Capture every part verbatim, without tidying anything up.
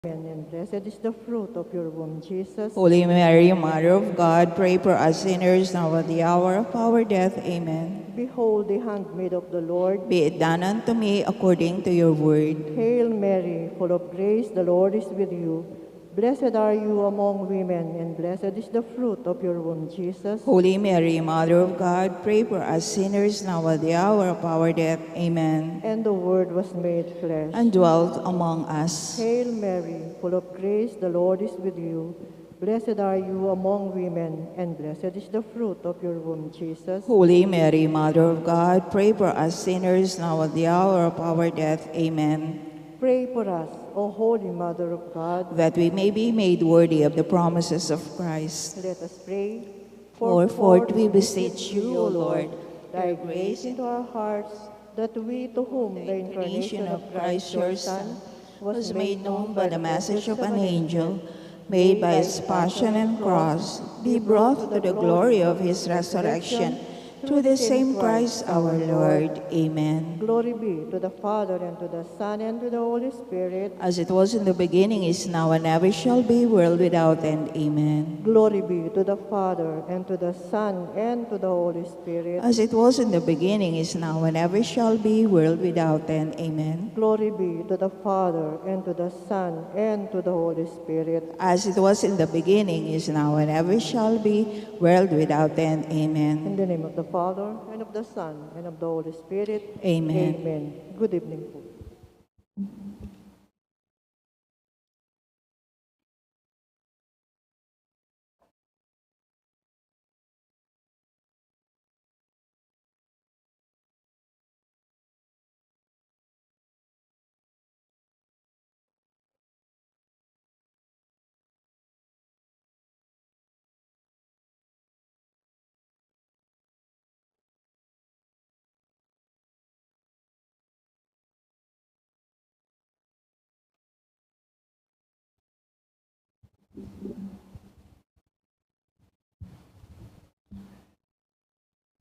Amen. And blessed is the fruit of your womb, Jesus. Holy Mary, Mother of God, pray for us sinners now at the hour of our death. Amen. Behold the handmaid of the Lord. Be it done unto me according to your word. Hail Mary, full of grace, the Lord is with you. Blessed are you among women, and blessed is the fruit of your womb, Jesus. Holy Mary, Mother of God, pray for us sinners now at the hour of our death. Amen. And the Word was made flesh. And dwelt among us. Hail Mary, full of grace, the Lord is with you. Blessed are you among women, and blessed is the fruit of your womb, Jesus. Holy Mary, Mother of God, pray for us sinners now at the hour of our death. Amen. Pray for us, O Holy Mother of God. That we may be made worthy of the promises of Christ. Let us pray. For forth we beseech you, O Lord, pour grace into our hearts, that we, to whom the incarnation of Christ your Son was made known by the message of an angel, made by his passion and cross, be brought to the glory of his resurrection, through the same Christ our Lord. Amen. Glory be to the Father, and to the Son, and to the Holy Spirit. As it was in the beginning, is now, and ever shall be, world without end. Amen. Glory be to the Father, and to the Son, and to the Holy Spirit. As it was in the beginning, is now, and ever shall be, world without end. Amen. Glory be to the Father, and to the Son, and to the Holy Spirit. As it was in the beginning, is now, and ever shall be, world without end. Amen. In the name of the Father, and of the Son, and of the Holy Spirit. Amen. Amen. Good evening po.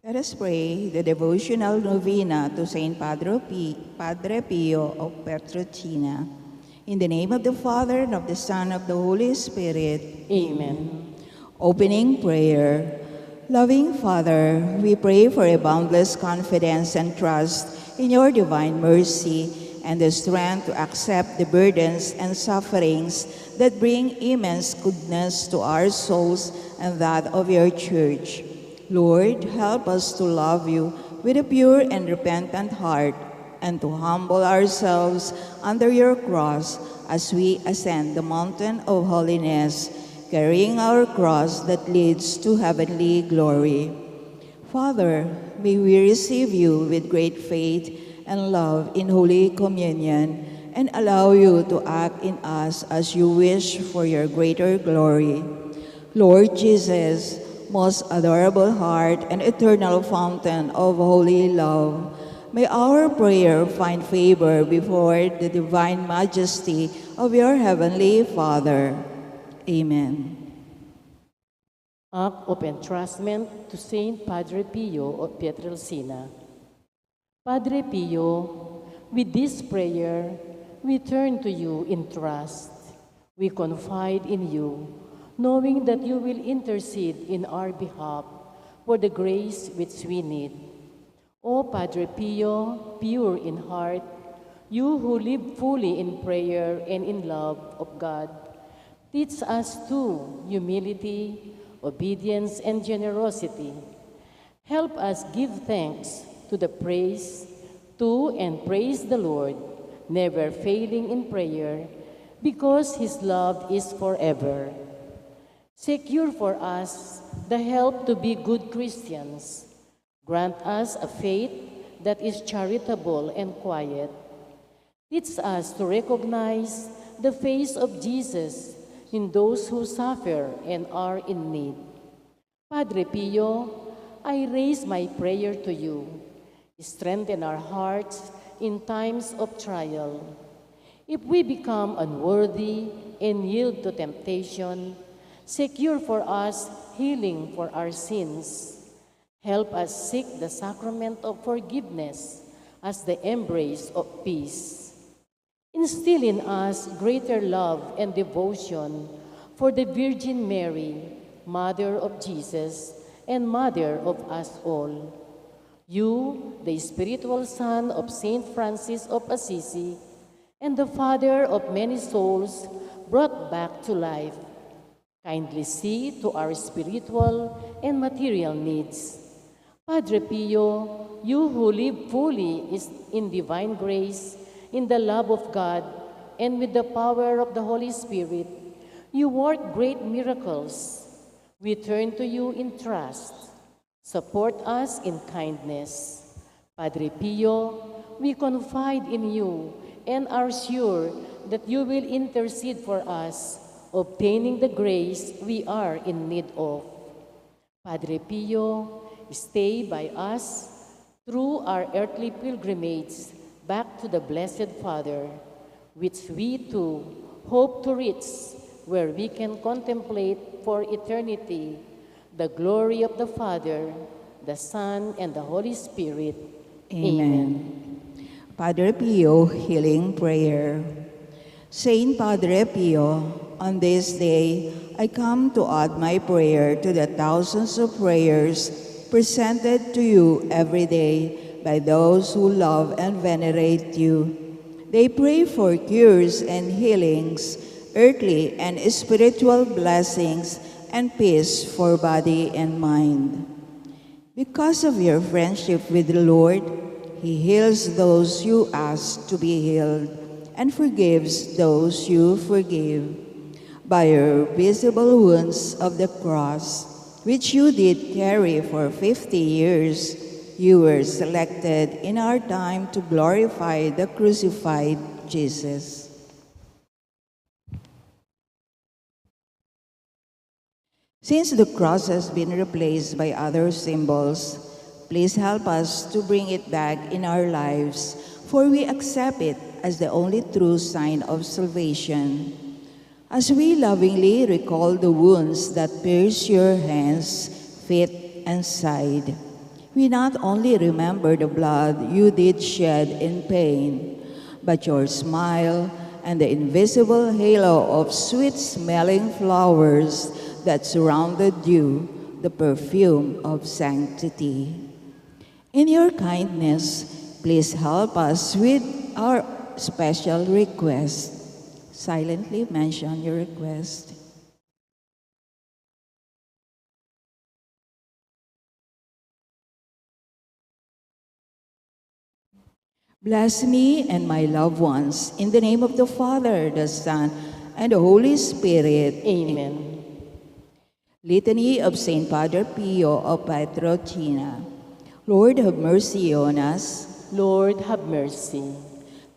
Let us pray the devotional novena to Saint Padre Pi-, Padre Pio of Pietrelcina. In the name of the Father, and of the Son, and of the Holy Spirit. Amen. Opening prayer. Loving Father, we pray for a boundless confidence and trust in your divine mercy and the strength to accept the burdens and sufferings that bring immense goodness to our souls and that of your church. Lord, help us to love you with a pure and repentant heart and to humble ourselves under your cross as we ascend the mountain of holiness, carrying our cross that leads to heavenly glory. Father, may we receive you with great faith and love in Holy Communion and allow you to act in us as you wish for your greater glory. Lord Jesus, most adorable heart and eternal fountain of holy love, may our prayer find favor before the divine majesty of your heavenly Father. Amen. Act of entrustment to Saint Padre Pio of Pietrelcina. Padre Pio, with this prayer, we turn to you in trust. We confide in you, knowing that you will intercede in our behalf for the grace which we need. O Padre Pio, pure in heart, you who live fully in prayer and in love of God, teach us too humility, obedience, and generosity. Help us give thanks to the praise, to and praise the Lord, never failing in prayer, because his love is forever. Secure for us the help to be good Christians. Grant us a faith that is charitable and quiet. Teach us to recognize the face of Jesus in those who suffer and are in need. Padre Pio, I raise my prayer to you. Strengthen our hearts in times of trial. If we become unworthy and yield to temptation, secure for us healing for our sins. Help us seek the sacrament of forgiveness as the embrace of peace. Instill in us greater love and devotion for the Virgin Mary, Mother of Jesus and Mother of us all. You, the spiritual son of Saint Francis of Assisi and the father of many souls brought back to life, kindly see to our spiritual and material needs. Padre Pio, you who live fully is in divine grace, in the love of God, and with the power of the Holy Spirit, you work great miracles. We turn to you in trust. Support us in kindness. Padre Pio, we confide in you and are sure that you will intercede for us, obtaining the grace we are in need of. Padre Pio, stay by us through our earthly pilgrimage back to the Blessed Father, which we too hope to reach, where we can contemplate for eternity the glory of the Father, the Son, and the Holy Spirit. Amen. Amen. Padre Pio, healing prayer. Saint Padre Pio, on this day I come to add my prayer to the thousands of prayers presented to you every day by those who love and venerate you. They pray for cures and healings, earthly and spiritual blessings, and peace for body and mind. Because of your friendship with the Lord, He heals those you ask to be healed and forgives those you forgive. By your visible wounds of the cross, which you did carry for fifty years, you were selected in our time to glorify the crucified Jesus. Since the cross has been replaced by other symbols, please help us to bring it back in our lives, for we accept it as the only true sign of salvation. As we lovingly recall the wounds that pierced your hands, feet, and side, we not only remember the blood you did shed in pain, but your smile and the invisible halo of sweet-smelling flowers that surrounded you, the perfume of sanctity. In your kindness, please help us with our special request. Silently mention your request. Bless me and my loved ones, in the name of the Father, the Son, and the Holy Spirit. Amen. Litany of Saint Padre Pio of Pietrelcina. Lord, have mercy on us. Lord, have mercy.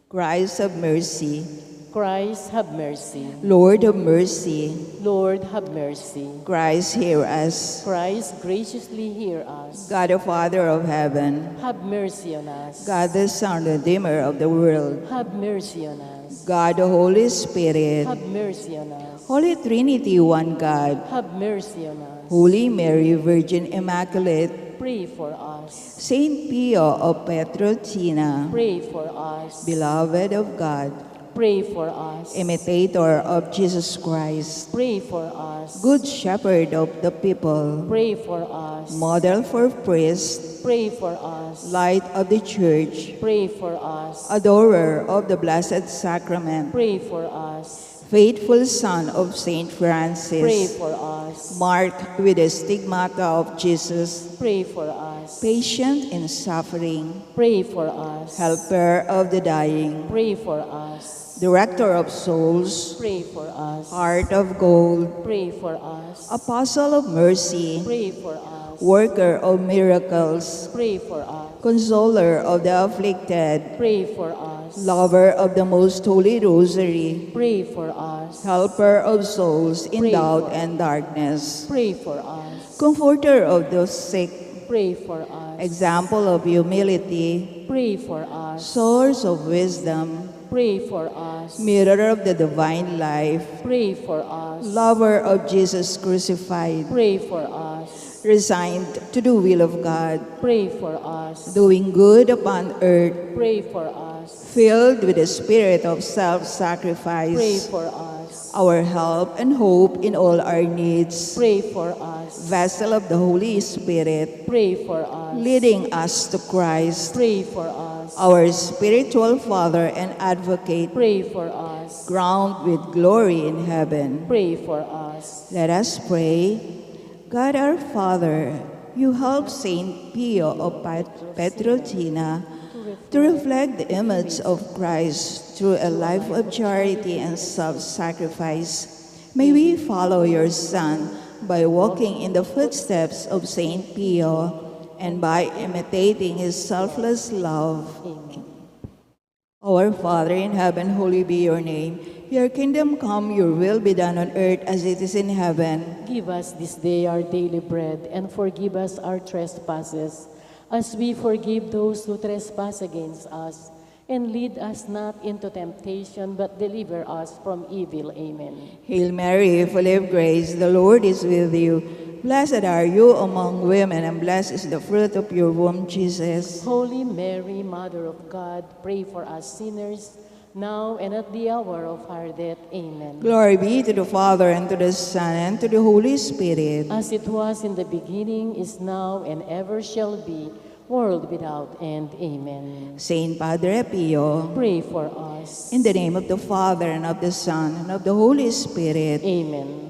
Christ, have mercy. Christ, have mercy. Lord, have mercy. Lord, have mercy. Christ, hear us. Christ, graciously hear us. God, the Father of heaven. Have mercy on us. God, the Son, Redeemer of the world. Have mercy on us. God, the Holy Spirit. Have mercy on us. Holy Trinity, one God. Have mercy on us. Holy Mary, Virgin Immaculate. Pray for us. Saint Pio of Pietrelcina. Pray for us. Beloved of God. Pray for us. Imitator of Jesus Christ. Pray for us. Good Shepherd of the people. Pray for us. Model for priests. Pray for us. Light of the Church. Pray for us. Adorer of the Blessed Sacrament. Pray for us. Faithful son of Saint Francis. Pray for us. Marked with the stigmata of Jesus. Pray for us. Patient in suffering. Pray for us. Helper of the dying. Pray for us. Director of souls. Pray for us. Heart of gold. Pray for us. Apostle of mercy. Pray for us. Worker of miracles. Pray for us. Consoler of the afflicted. Pray for us. Lover of the Most Holy Rosary. Pray for us. Helper of souls in Pray doubt for and us. darkness. Pray for us. Comforter of the sick. Pray for us. Example of humility. Pray for us. Source of wisdom. Pray for us. Mirror of the divine life. Pray for us. Lover of Jesus crucified. Pray for us. Resigned to the will of God. Pray for us. Doing good upon earth. Pray for us. Filled with the spirit of self-sacrifice. Pray for us. Our help and hope in all our needs. Pray for us. Vessel of the Holy Spirit. Pray for us. Leading us to Christ. Pray for us. Our spiritual Father and Advocate. Pray for us. Crowned with glory in heaven. Pray for us. Let us pray. God our Father, you helped Saint Pio of Pet-, Pietrelcina to reflect the image of Christ through a life of charity and self-sacrifice. May we follow your Son by walking in the footsteps of Saint Pio and by imitating his selfless love. Amen. Our Father in heaven, holy be your name. Your kingdom come, your will be done on earth as it is in heaven. Give us this day our daily bread, and forgive us our trespasses, as we forgive those who trespass against us. And lead us not into temptation, but deliver us from evil. Amen. Hail Mary, full of grace, the Lord is with you. Blessed are you among women, and blessed is the fruit of your womb, Jesus. Holy Mary, Mother of God, pray for us sinners, now and at the hour of our death. Amen. Glory be to the Father, and to the Son, and to the Holy Spirit. As it was in the beginning, is now, and ever shall be, world without end. Amen. Saint Padre Pio, pray for us. In the name of the Father, and of the Son, and of the Holy Spirit. Amen.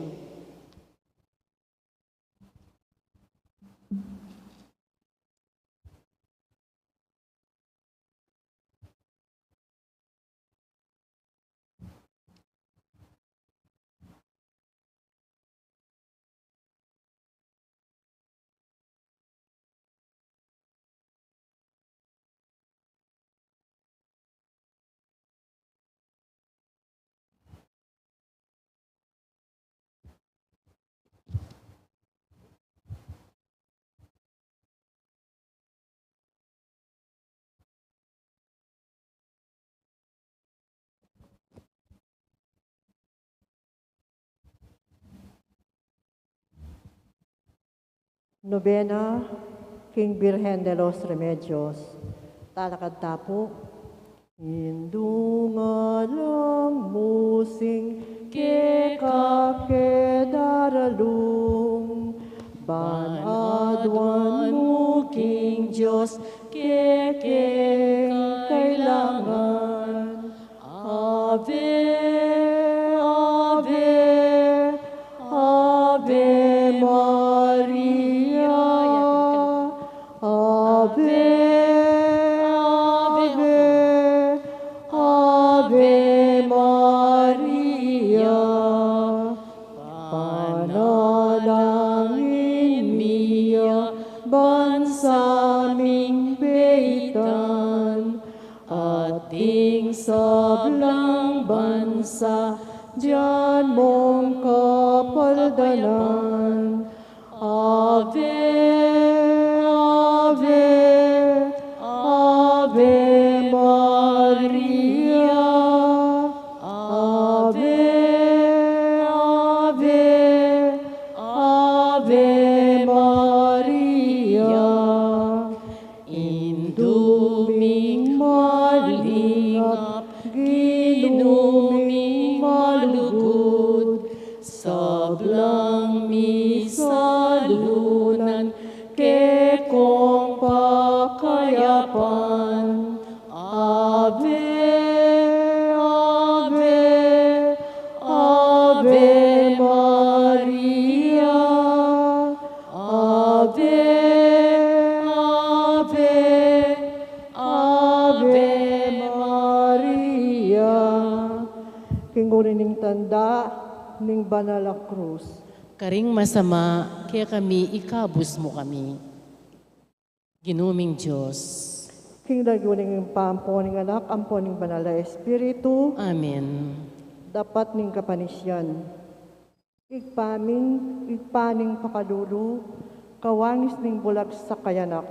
Nobena king Birhen de los Remedios. Talakad ta pu. Indu, ngalang mu sing keka ke daralung, ban aduan mu king Dios keka kailangan. Ave, ave, ave Maria. Ave, ave, ave Maria. Panalangin mi ya ban sa ming beitan, at ding sablang bansa dian mong kapaldanan. Ave, ave, ave Maria. Ave, ave, ave Maria. Indu ming malingap, Ginu ming malugud, sablang misalunan kekong pakayapan. Ave, ave, ave Maria. Ave, ave, ave Maria. King uri ning tanda ning banal a krus. Karing masama kekami, ikabus mu kami, Ginu ming Dios. King lagyu ning Ibpa, ampo ning Anak, ampo ning Banal a Espiritu. Amen. Dapat ning kapanisian. Ibpa ming, Ibpa ning pakalulu, kawangis ning bulag saka anak,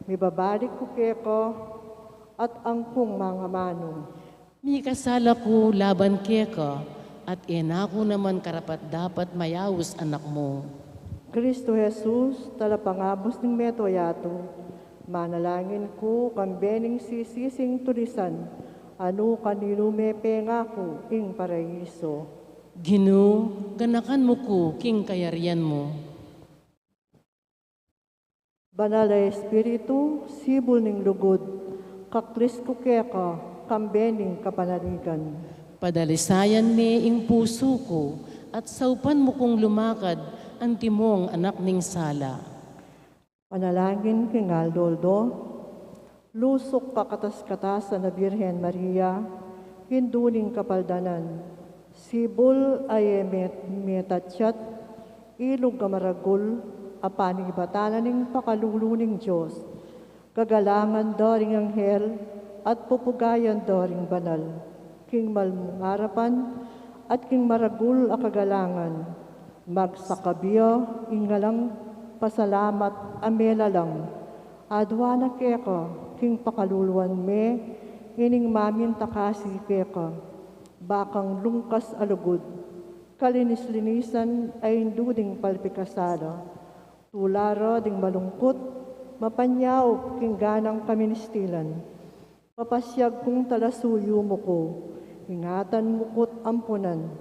mibabalik ku keka at angkung mangamanu. Mikasala ku laban keka, at e na ku naman karapat-dapat mayaus anak mu. Kristu Jesus, talapangabus ning meto yatu, manalangin ku kambe ning sisising tulisan, Anu kanilu me pengaku ing paraiso? Ginu, ganakan mu ku king kayarian mu. Banal a Espiritu, sibul ning lugud, kaklis ku keka, kambe ning kapanaligan. Padalisayan me ing pusu ku, at saupan mu kung lumakad antimong anak ning sala. Panalangin king aldo-aldo. Lusuk kakatas-katasan a Birhen Maria, Indu ning Kapaldanan, sibul a e met-, metatyat, ilug a maragul, a panibatan na ning pakalulu ning Dios, gagalangan da ring anghel, at pupugayan da ring banal, king malmung arapan, at king maragul a kagalangan, magsakabia ing alang pasalamat a melalang, aduan na keka, king pakaluluan me, ining mamintakasi keka, bakang lungkas a lugud, kalinis-linisan a indu ding palpikasala, tula ra ding malungkut, mapanyaup king ganang kaministilan. Papasiag kung talasuyu mu ku, ingatan mu ku't ampunan,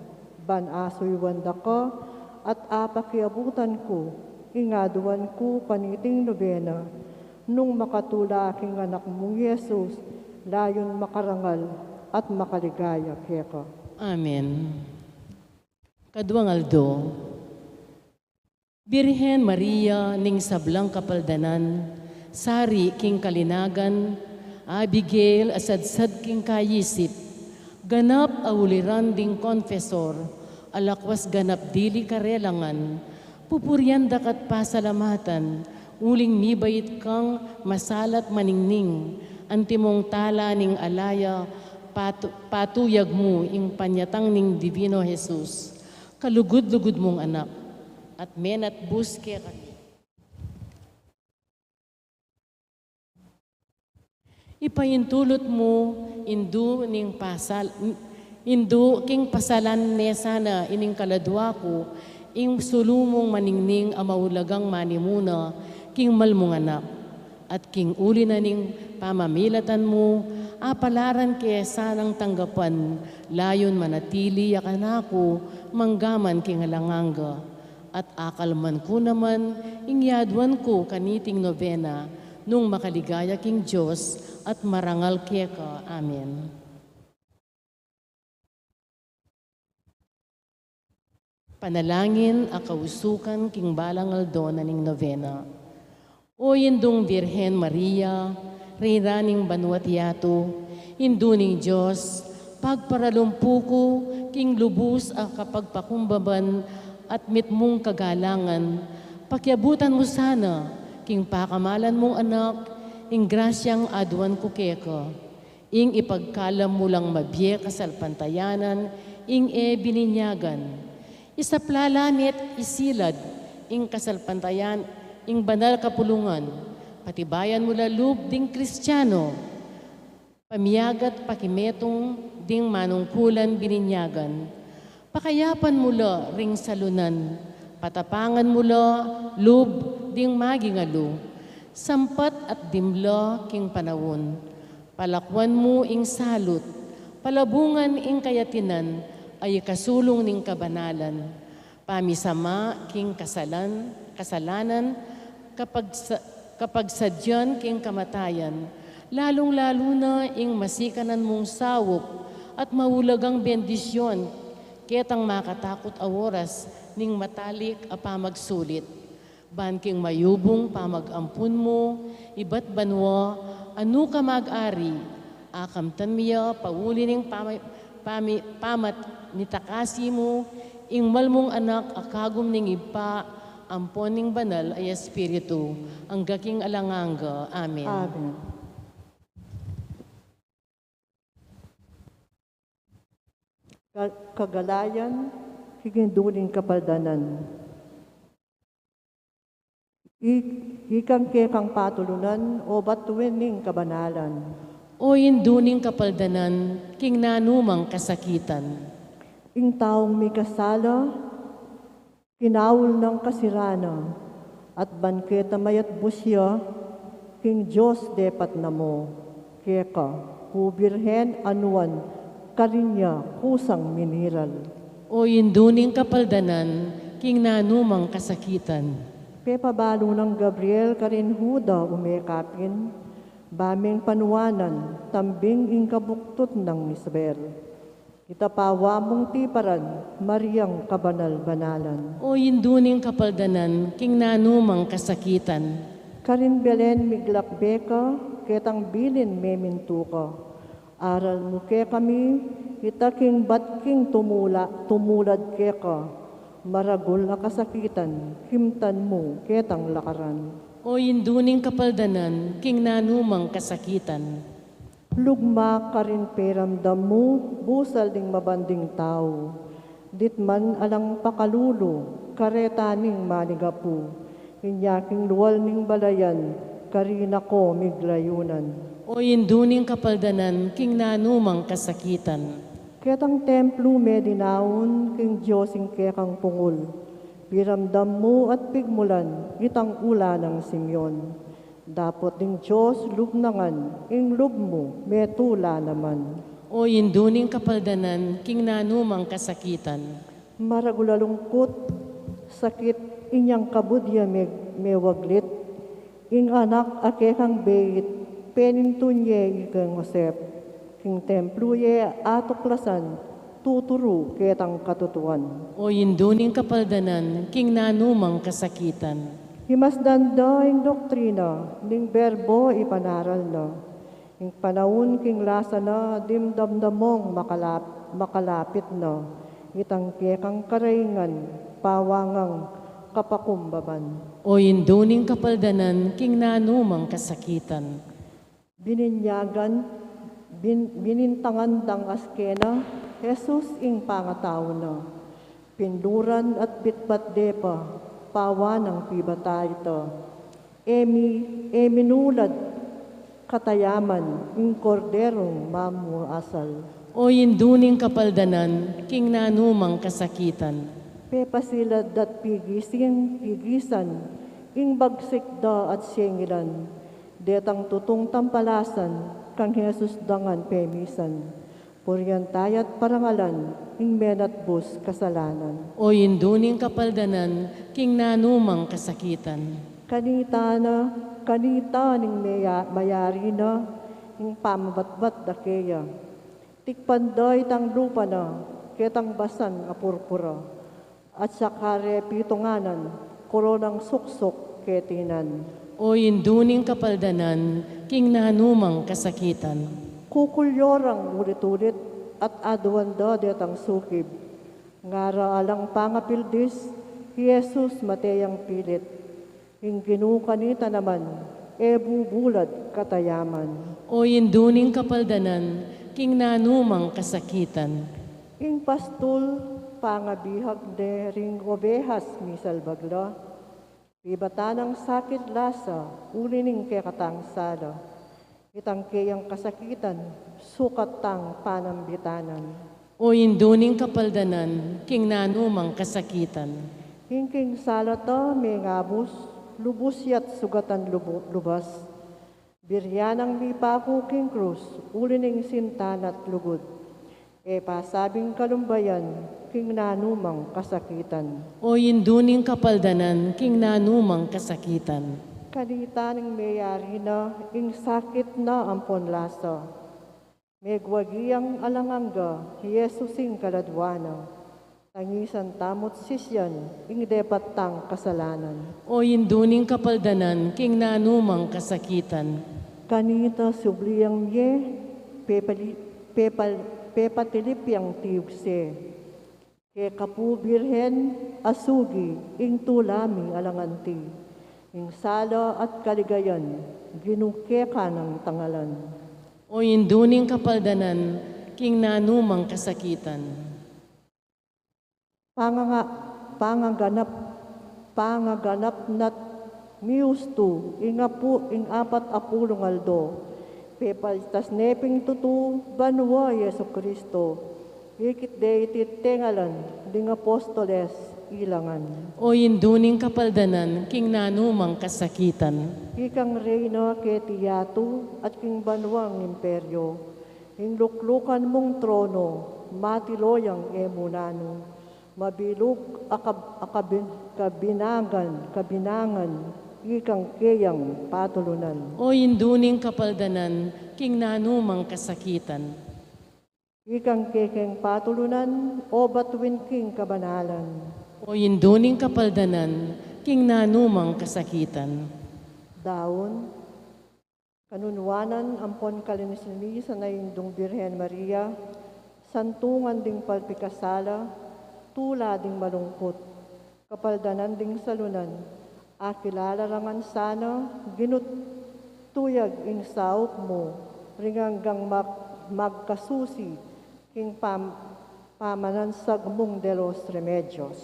ban asuyuan da ka, at apakiabutan ku, ing aduan ku kaniting nobena, nung makatula king anak mung Jesus, layun makarangal at makaligaya keka. Amen. Kaduang aldo. Birhen Maria ning sablang kapaldanan, sari king kalinagan, Abigail a sadsad king kaisip, ganap a uliran ding konfesor, a lakwas ganap dili karelangan, pupurian da ka't pasalamatan, uling mibait kang masalat maningning, antimong tala ning alaya, patu-, patuyag mu ing panyatang ning Divino Jesus. Kalugud-lugud mung Anak, at menatbus kekami. Ipaintulut mu, Indu ning pasal-, Indu king pasalan ne sana ining kaladua ku, ing sulu mung maningning a maulagang manimuna, king malmung Anak. At king uli na ning pamamilatan mu, apalaran ke sanang tanggapan, layun manatili ya kanaku, manggaman king alang angga. At akalman ku naman, ing yaduan ku kaniting nobena, nung makaligaya king Dios, at marangal keka. Amen. Panalangin a kausukan king balang aldo na ning nobena. O Indung Birhen Maria, Reyna ning banua't yatu, Indu ning Dios, pagparalumpu ku king lubus a kapagpakumbaban at mitmung kagalangan, pakiabutan mu sana king pakamalan mung Anak, ing grasyang aduan ku keka. Ing ipagkalam mu lang mabie kasalpantayanan, ing e bininyagan. Isapla la me't isilad, ing kasalpantayan, ing banal kapulungan. Patibayan mu la lub ding Kristiano. Pamiagat pakimetung ding manungkulan bininyagan. Pakayapan mu la ring salunan, patapangan mu la lub ding magingalu, sampat at dimla king panaun. Palakuan mu ing salut, palabungan ing kayatinan, a ikasulung ning kabanalan. Pamisama king kasalan-, kasalanan, kapagsa-, kapagsadyan king kamatayan, lalung-lalu na ing masikanan mung saup at maulagang bendisyon, ketang makatakut a oras ning matalik a pamagsulit. Ban king mayubung pamag-ampun mu, ibat banua, a nuka mag-ari, akamtan mi ya pauli ning pami-, pami-, pamat nitakasi mu, ing malmung Anak a kagum ning Ibpa, ampon ning Banal a Espiritu, angga king alang angga. Amen. Amen. Ka-, kagalayan, king Indu ning Kapaldanan. I-, ikang kekang patulunan, o batuin ning kabanalan. O Indu ning Kapaldanan, king nanumang kasakitan. Ing taung mikasala, kinaul nang kasirana, at ban ke tamayat busya, king Dios depat na mu, keka. Pu Birhen a nuan, karin ya kusang miniral. O Indu ning kapaldanan, king nanu mang kasakitan. Pepabalu nang Gabriel karin Juda umekapin, ba meng panuanan, tambing ing kabuktut nang Isabel. Ita pawa mung tiparan, Mariang kabanal-banalan. O Indu ning kapaldanan, king nanu mang kasakitan. Karin Belen miglakbe ka, ketang bilin memintu ka. Aral mu kekami, ita king batking tumula, tumulad keka. Maragul a kasakitan, kimtan mu ketang lakaran. O Indu ning kapaldanan, king nanu mang kasakitan. Lugma karin peramdam mu, busal ding mabanding tau. Ditman alang pakalulu, kareta ning manigapu. Inya king lual ning balayan, karin ako miglayunan. O Indu ning kapaldanan, king nanu mang kasakitan. Ketang templu medinaun, king Dios ing kekang pungul. Piramdam mu at pigmulan, itang ula nang Simeon. Dapot ding Dios lub na ngan, ing lub mu metula naman. O Indu ning kapaldanan, king nanu mang kasakitan. Maragul a lungkut, sakit, inyang kabud ya me-, mewaglit. Ing anak a kekang beit, penintun ye ikang Josep. King templu ye atuklasan, tuturu ketang katutuan. O Indu ning kapaldanan, king nanu mang kasakitan. Himasdan da ing doktrina, ning berbo ipanaral na. Ing panaun king lasa na, dimdam da mung makalap-, makalapit na. Itang kekang karaingan, pawangang kapakumbaban. O Indu ning kapaldanan, king nanu mang kasakitan. Bininyagan, bin-, binintangan dang askena, Jesus ing pangatau na. Pinluran at bitbat de pa, pawa nang pibata ita. E mi, e minulad katayaman, ing korderung mamuasal. O Indu ning kapaldanan, king nanu mang kasakitan. Pepasilad da't pigising, pigisan, ing bagsik da at sengilan. Detang tutung tampalasan, kang Jesus dangan pemisan. Purian taya't parangalan, ing menatbus kasalanan. O Indu ning kapaldanan, king nanu mang kasakitan. Kanita na, kanita ning meya-, mayari na, ing pamabatbat da keya. Tikpan da itang lupa na, ketang basan a purpura. At saka re pitunganan, koronang suksuk keti nan. O Indu ning kapaldanan, king nanu mang kasakitan. Kukulyo rang ulit-ulit, at aduan da detang sukib. Ngara alang pangapildis, hi Jesus mate yang pilit. Ing Ginu kanita naman, e bubulad katayaman. O Indu ning kapaldanan, king nanu mang kasakitan. Ing pastul, pangabihag ne ring obehas misalbag la. Pibata nang sakit lasa, uli ning kekatang sala. Itang keyang kasakitan, sukat tang panambitanan. O Indu ning kapaldanan, king nanu mang kasakitan. Ing king sala ta mengabus, lubus ya't sugatan lubu-, lubas. Biryan nang mipaku king krus, uli ning sinta na't lugud. E pasabing kalumbayan, king nanu mang kasakitan. O Indu ning kapaldanan, king nanu mang kasakitan. Kanita ning meyari na, ing sakit na ampon lasa. Megwagi yang alang angga, hi Jesus ing kaladwa na. Tangisan tamu't sisian, ing depat tang kasalanan. O Indu ning kapaldanan, king nanu mang kasakitan. Kanita subli yang mie, pepali-, pepal-, pepatilip yang tiug se. Keka pu Birhen, asugi, ing tula mi alang anti. Ing sala at kaligayan, Ginu keka nang tangalan. O Indu ning kapaldanan, king nanu mang kasakitan. Panganga-, pangaganap, pangaganap na't miustu, ing apu-, ing apat a pulung aldo. Pepaitas ne ping tutu, banua Jesucristo. Ikit de iti tengalan, ding apostoles, ilangan. O Indu ning kapaldanan, king nanu mang kasakitan. Ikang reyna keti yatu, at king banuang imperio. Ing luklukan mung trono, matiloyang e mu nanu, mabilug a kab-, a kabin-, kabinangan, kabinangan, ikang keyang patulunan. O Indu ning kapaldanan, king nanu mang kasakitan. Ikang kekeng patulunan, o batuin king kabanalan. O Indu ning kapaldanan, king nanu mang kasakitan. Daun, kanunuanan ampon kalinis-linisan a Indung Birhen Maria, santungan ding palpikasala, tula ding malungkut, kapaldanan ding salunan, akilala ra ngan sana, Ginu, tuyag ing saup mu, ring anggang mag-, magkasusi, king pam-, pamanansag mung de los Remedios.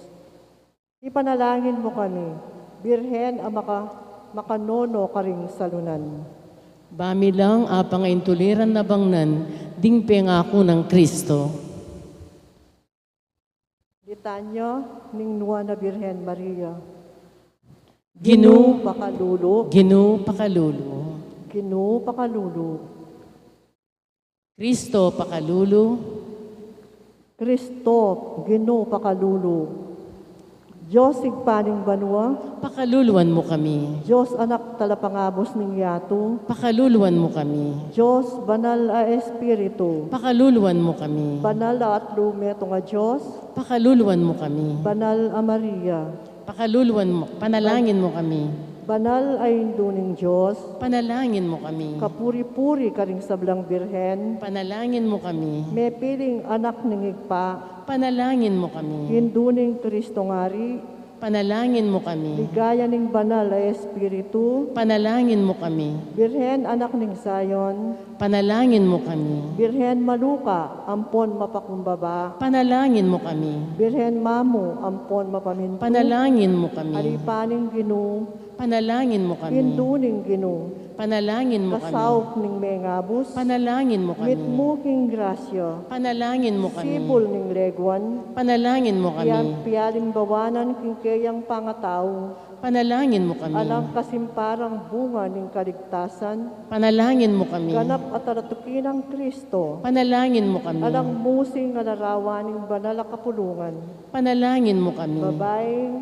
Ipanalangin mu kami, Birhen a maka-, makanono karing salunan. Ba mi lang apang a intuliran na bangnan ding pengaku nang Kristo. Litanya ning Nuan a Birhen Maria. Ginu, pakalulu. Ginu, pakalulu. Ginu, pakalulu. Kristo, pakalulu. Kristo, Ginu, pakalulu. Dios Ibpa ning banua, pakaluluan mu kami. Dios Anak, talapangabus ning yatu, pakaluluan mu kami. Dios Banal a Espiritu, pakaluluan mu kami. Banal a atlu metung a Dios, pakaluluan mu kami. Banal a Maria, pakaluluan mu, panalangin mu kami. Banal a Indu ning Dios, panalangin mu kami. Kapuri-puri karing sablang birhen, panalangin mu kami. Mepiling anak ning Ibpa, panalangin mu kami. Indu ning Kristong Ari, panalangin mu kami. Ligaya ning Banal a Espiritu, panalangin mu kami. Birhen anak ning Zion, panalangin mu kami. Birhen maluka ampon mapakumbaba, panalangin mu kami. Birhen mamu ampon mapamintu, panalangin mu kami. Alipan ning Ginu, panalangin mu kami. Indu ning Ginu, panalangin mu kami. Kasaup ning mengabus, panalangin mu kami. Mitmu king grasya, panalangin mu kami. Sibul ning leguan, panalangin mu kami. Pian pialimbawanan king keyang pangatau, panalangin mu kami. Alang kasimparang bunga ning kaligtasan, panalangin mu kami. Ganap a talatuki nang Kristo, panalangin mu kami. Alang musing a larawan ning banal a kapulungan, panalangin mu kami. Babaing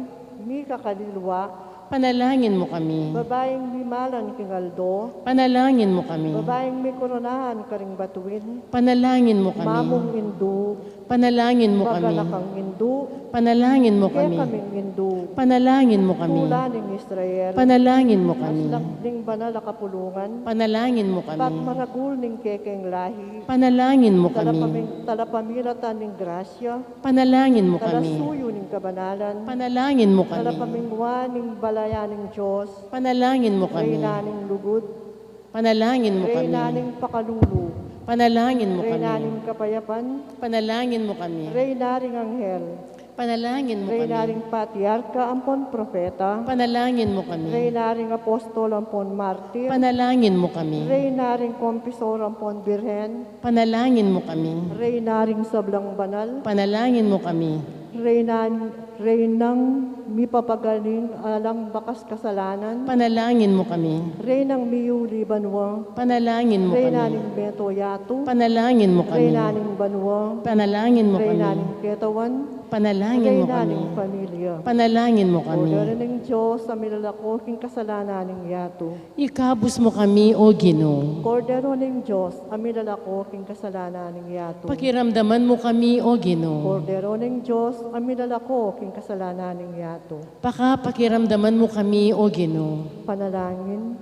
mikakaliwa, panalangin mu kami. Babaing mimalan king aldo, panalangin mu kami. Babaing mikoronahan karing batuin, panalangin mu kami. Mamung Indu, panalangin mu kami. Maganakang Indu, panalangin mu kami. Kekaming Indu, panalangin mu kami. Tula ning Israel, panalangin mu kami. Aslag ning banal a kapulungan, panalangin mu kami. Pagmaragul ning kekeng lahi, panalangin mu kami. Talapaming-, talapamilatan ning grasya, panalangin mu kami. Talasuyu ning kabanalan, panalangin mu kami. Talapamingwa ning balayan ning Dios, panalangin mu kami. Reyna ning lugud, panalangin mu kami. Reyna ning pakalulu, panalangin mu kami. Reyna ning kapayapan, panalangin mu kami. Reyna ring anghel, panalangin mu kami. Reyna ring patriarka ampon propeta, panalangin mu kami. Reyna ring apostol ampon martir, panalangin mu kami. Reyna ring kompisor ampon birhen, panalangin mu kami. Reyna ring sablang banal, panalangin mu kami. Reyna, Reynang mipapagaling alang bakas kasalanan, panalangin mu kami. Reynang miyuli banua, panalangin mu kami. Reyna ning meto yatu, panalangin mu kami. Reyna ning banua, panalangin mu kami. Reyna ning ketawan, panalangin mu kami. Reyna ning pamilya, panalangin mu kami. Kordero ning Dios a milalako king kasalanan ning yatu, ikabus mu kami, O Ginu. Kordero ning Dios a milalako king kasalanan ning yatu, pakiramdaman mu kami, O Ginu. Kordero ning Dios a milalako king kasalanan ning yatu, pakapakiramdaman mu kami, O Ginu. Panalangin.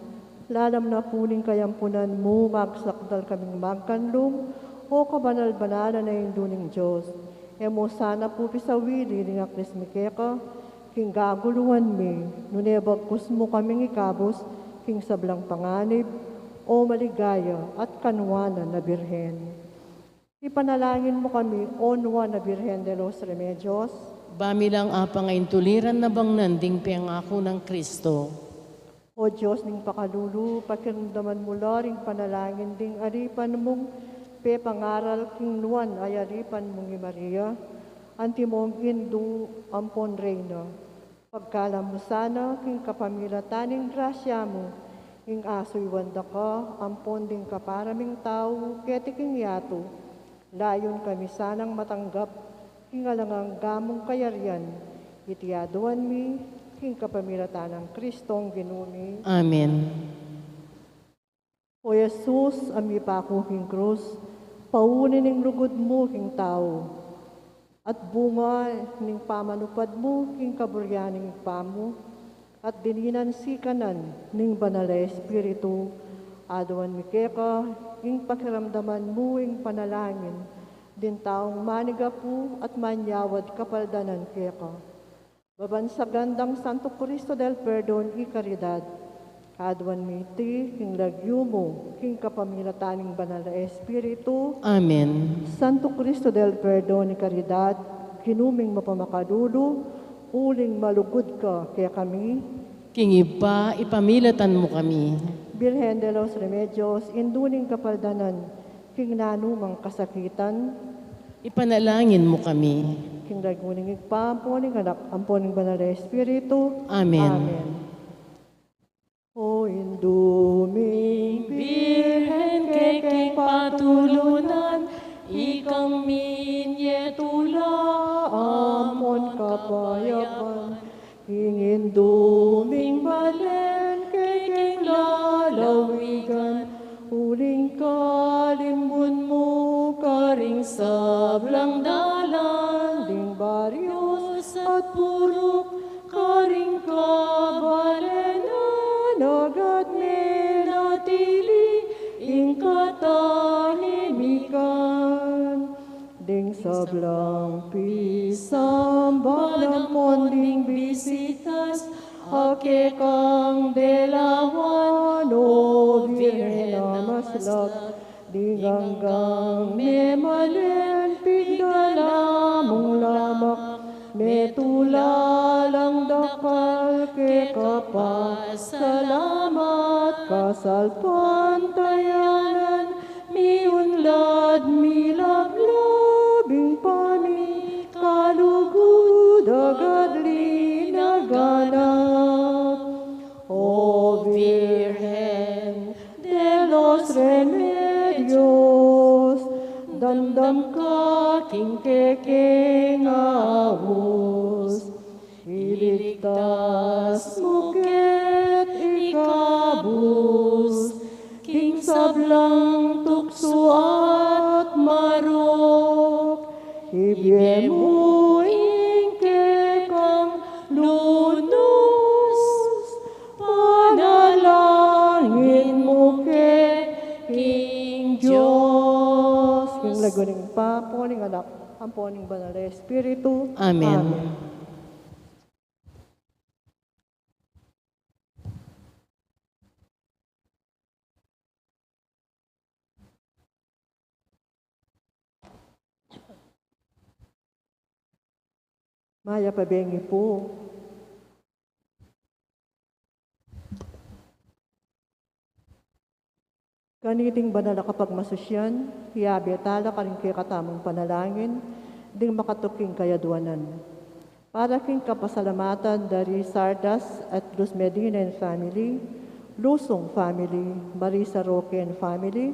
Lalam na pu ning kayampunan mu, magsakdal kaming magkanlung, O kabanal-banalan a Indu ning Dios. E mu sana pu pisawili ring aklis mi keka king gaguluan mi, nune bagkus mu kaming ikabus king sablang panganib, O maligaya at kanuanan a Birhen. Ipanalangin mu kami, O Nuan a Birhen de los Remedios. Ba mi lang apang a intuliran na bangnan ding pengaku nang Kristo. O Dios ning pakalulu, pakiramdaman mu la ring panalangin ding alipan mung pepangaral king nuan a alipan mung i Maria, antimong Indu ampon Reyna. Pagkalam mu sana king kapamilatan ning grasya mu, King asuyuan da ka ampon ding kapara ming tau keti king yatu, layun kami sanang matanggap king alang angga mung kayarian, iti aduan mi king kapamilatan nang Kristong Ginu mi. Amen. O Jesus, a mipaku king krus, pauli ning lugud mu king tau, at bunga ning pamanupad mu king kaburian ning Ibpa mu, at dininan sikanan ning Banal a Espiritu, aduan mi keka ing pakiramdaman mu ing panalangin ding taung manigapu at manyawad kapaldanan keka. Babansagan dang Santo Cristo del Perdon y Caridad, aduan mi iti king lagyu mu king kapamilatan ning Banal a Espiritu. Amen. Santo Cristo del Perdon y Caridad, Ginu ming mapamakalulu, uling malugud ka kekami. King Ibpa, ipamilatan mu kami. Birhen de los Remedios, indu ning kapaldanan king nanumang kasakitan. Ipanalangin mu kami. King lagyu ning Ibpa, ampo ning Anak, ampo ning Banal a Espiritu. Amen. Amen. O Indu ming Birhen, kekeng patulunan, ikang minye tula ampon kapayapan. King Indu ming balen, kekeng lalawigan, uling kalimbun mu karing sablang dalan, ding baryos at purok karing kabalenan, agad menatili ing katahimikan. Ding sablang pisamban ampon ding bisitas a kekang delawan, O Birhen a maslak, ding anggang memalen pigdala mung lamak, metula lang dakal keka pasalamat, kasalpantayanan miunlad milablab, ing pamikalugud agad linaganap. O Virgen de los Remedios, damdam ka king kekeng aus, iligtas mu ke't ikabus king sablang tuksu at marok, ibie mu ing kekang lunus, panalangin mu ke king Dios. King lagyu ning Ibpa, ampo ning Anak, ampo ning Banal a Espiritu. Amen. Amen. Mayap a bengi pu. Kaniting banal a kapagmasusian, iyabe tala karing kekatamung panalangin ding makatuking kayaduanan. Para king kapasalamatan da ri Sardas at Luz Medina and family, Lusung family, Marisa Roque and family,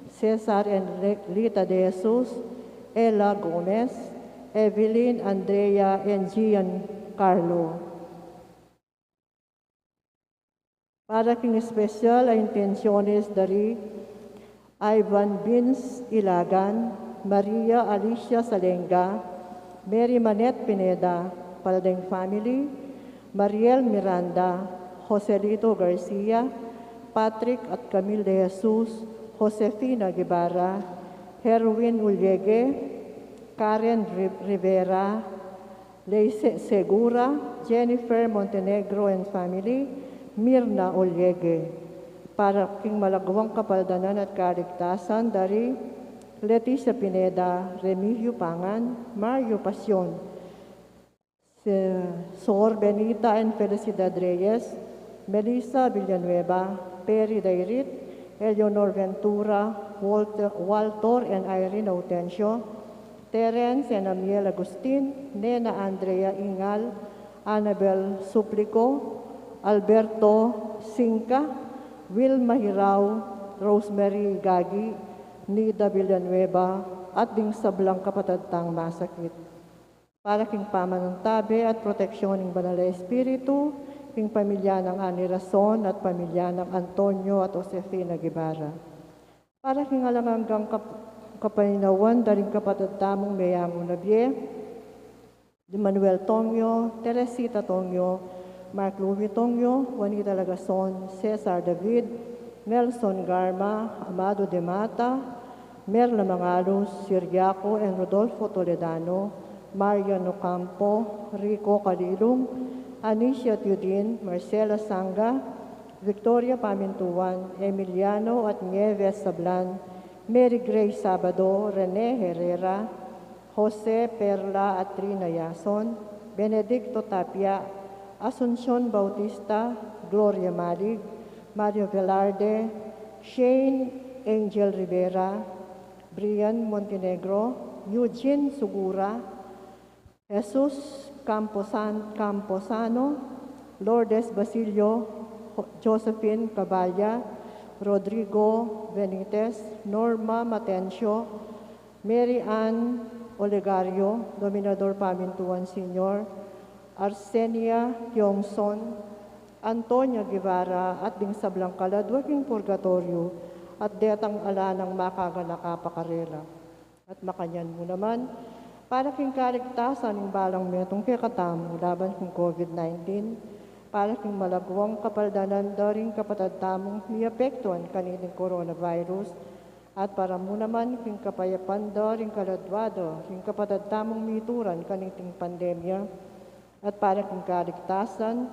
Cesar and Re-, Lita De Jesus, Ella Gomez, Evelyn, Andrea, and Gian Carlo. Para king espesyal a intensyones da ri Ivan Vince Ilagan, Maria Alicia Salenga, Mary Manette Pineda, para deng family, Mariel Miranda, Joselito Garcia, Patrick at Camille De Jesus, Josefina Guevara, Herwin Ulliegue, Karen Ri-, Rivera, Leice Segura, Jennifer Montenegro and family, Mirna Ulliegue. Para king malagwang kapaldanan at kaligtasan da ri Leticia Pineda, Remigio Pangan, Mario Pasion, Se-, Sor Benita and Felicidad Reyes, Melissa Villanueva, Perry Dairit, Eleanor Ventura, Walter, Walter and Irene Autencio, Terence and Amiel Agustin, Nena Andrea Ingal, Annabel Suplico, Alberto Sinca, Wilma Hirao, Rosemary Igagi, Nida Villanueva, at ding sablang kapatad tang masakit. Para king pamanantabe at proteksyon ning Banal a Espiritu, king pamilya nang Ani Rason at pamilya nang Antonio at Josefina Guevara. Para king alang anggang kap-, kapaynawan da ring kapatad tamung meyangu na bie, di Manuel Tongyo, Teresita Tongyo, Mark Louis Tongyo, Juanita Lagason, Cesar David, Nelson Garma, Amado de Mata, Merla Mangalus, Siriaco and Rodolfo Toledano, Marian Ocampo, Rico Calilung, Anicia Tiudin, Marcela Sanga, Victoria Pamintuan, Emiliano at Nieves Sablan, Mary Grace Sabado, Rene Herrera, Jose Perla at Trina Yason, Benedicto Tapia, Asuncion Bautista, Gloria Malig, Mario Velarde, Shane Angel Rivera, Brian Montenegro, Eugene Sugura, Jesus Camposan-, Camposano, Lourdes Basilio, Jo-, Josephine Caballa, Rodrigo Benitez, Norma Matencio, Mary Ann Olegario, Dominador Pamintuan Senior, Arsenia Tiongson, Antonia Guevara, at ding sablang kaladwa king purgatoryo, at detang ala nang makaganaka pa karela. At makanyan mu naman, para king kaligtasan ning balang metung kekatamu laban king COVID nineteen, para king malagwang kapaldanan da ring kapatad tamung miapektuan kaniting coronavirus, at para mu naman king kapayapan da ring kaladwa da ring kapatad tamung mituran kaniting pandemya, at para king kaligtasan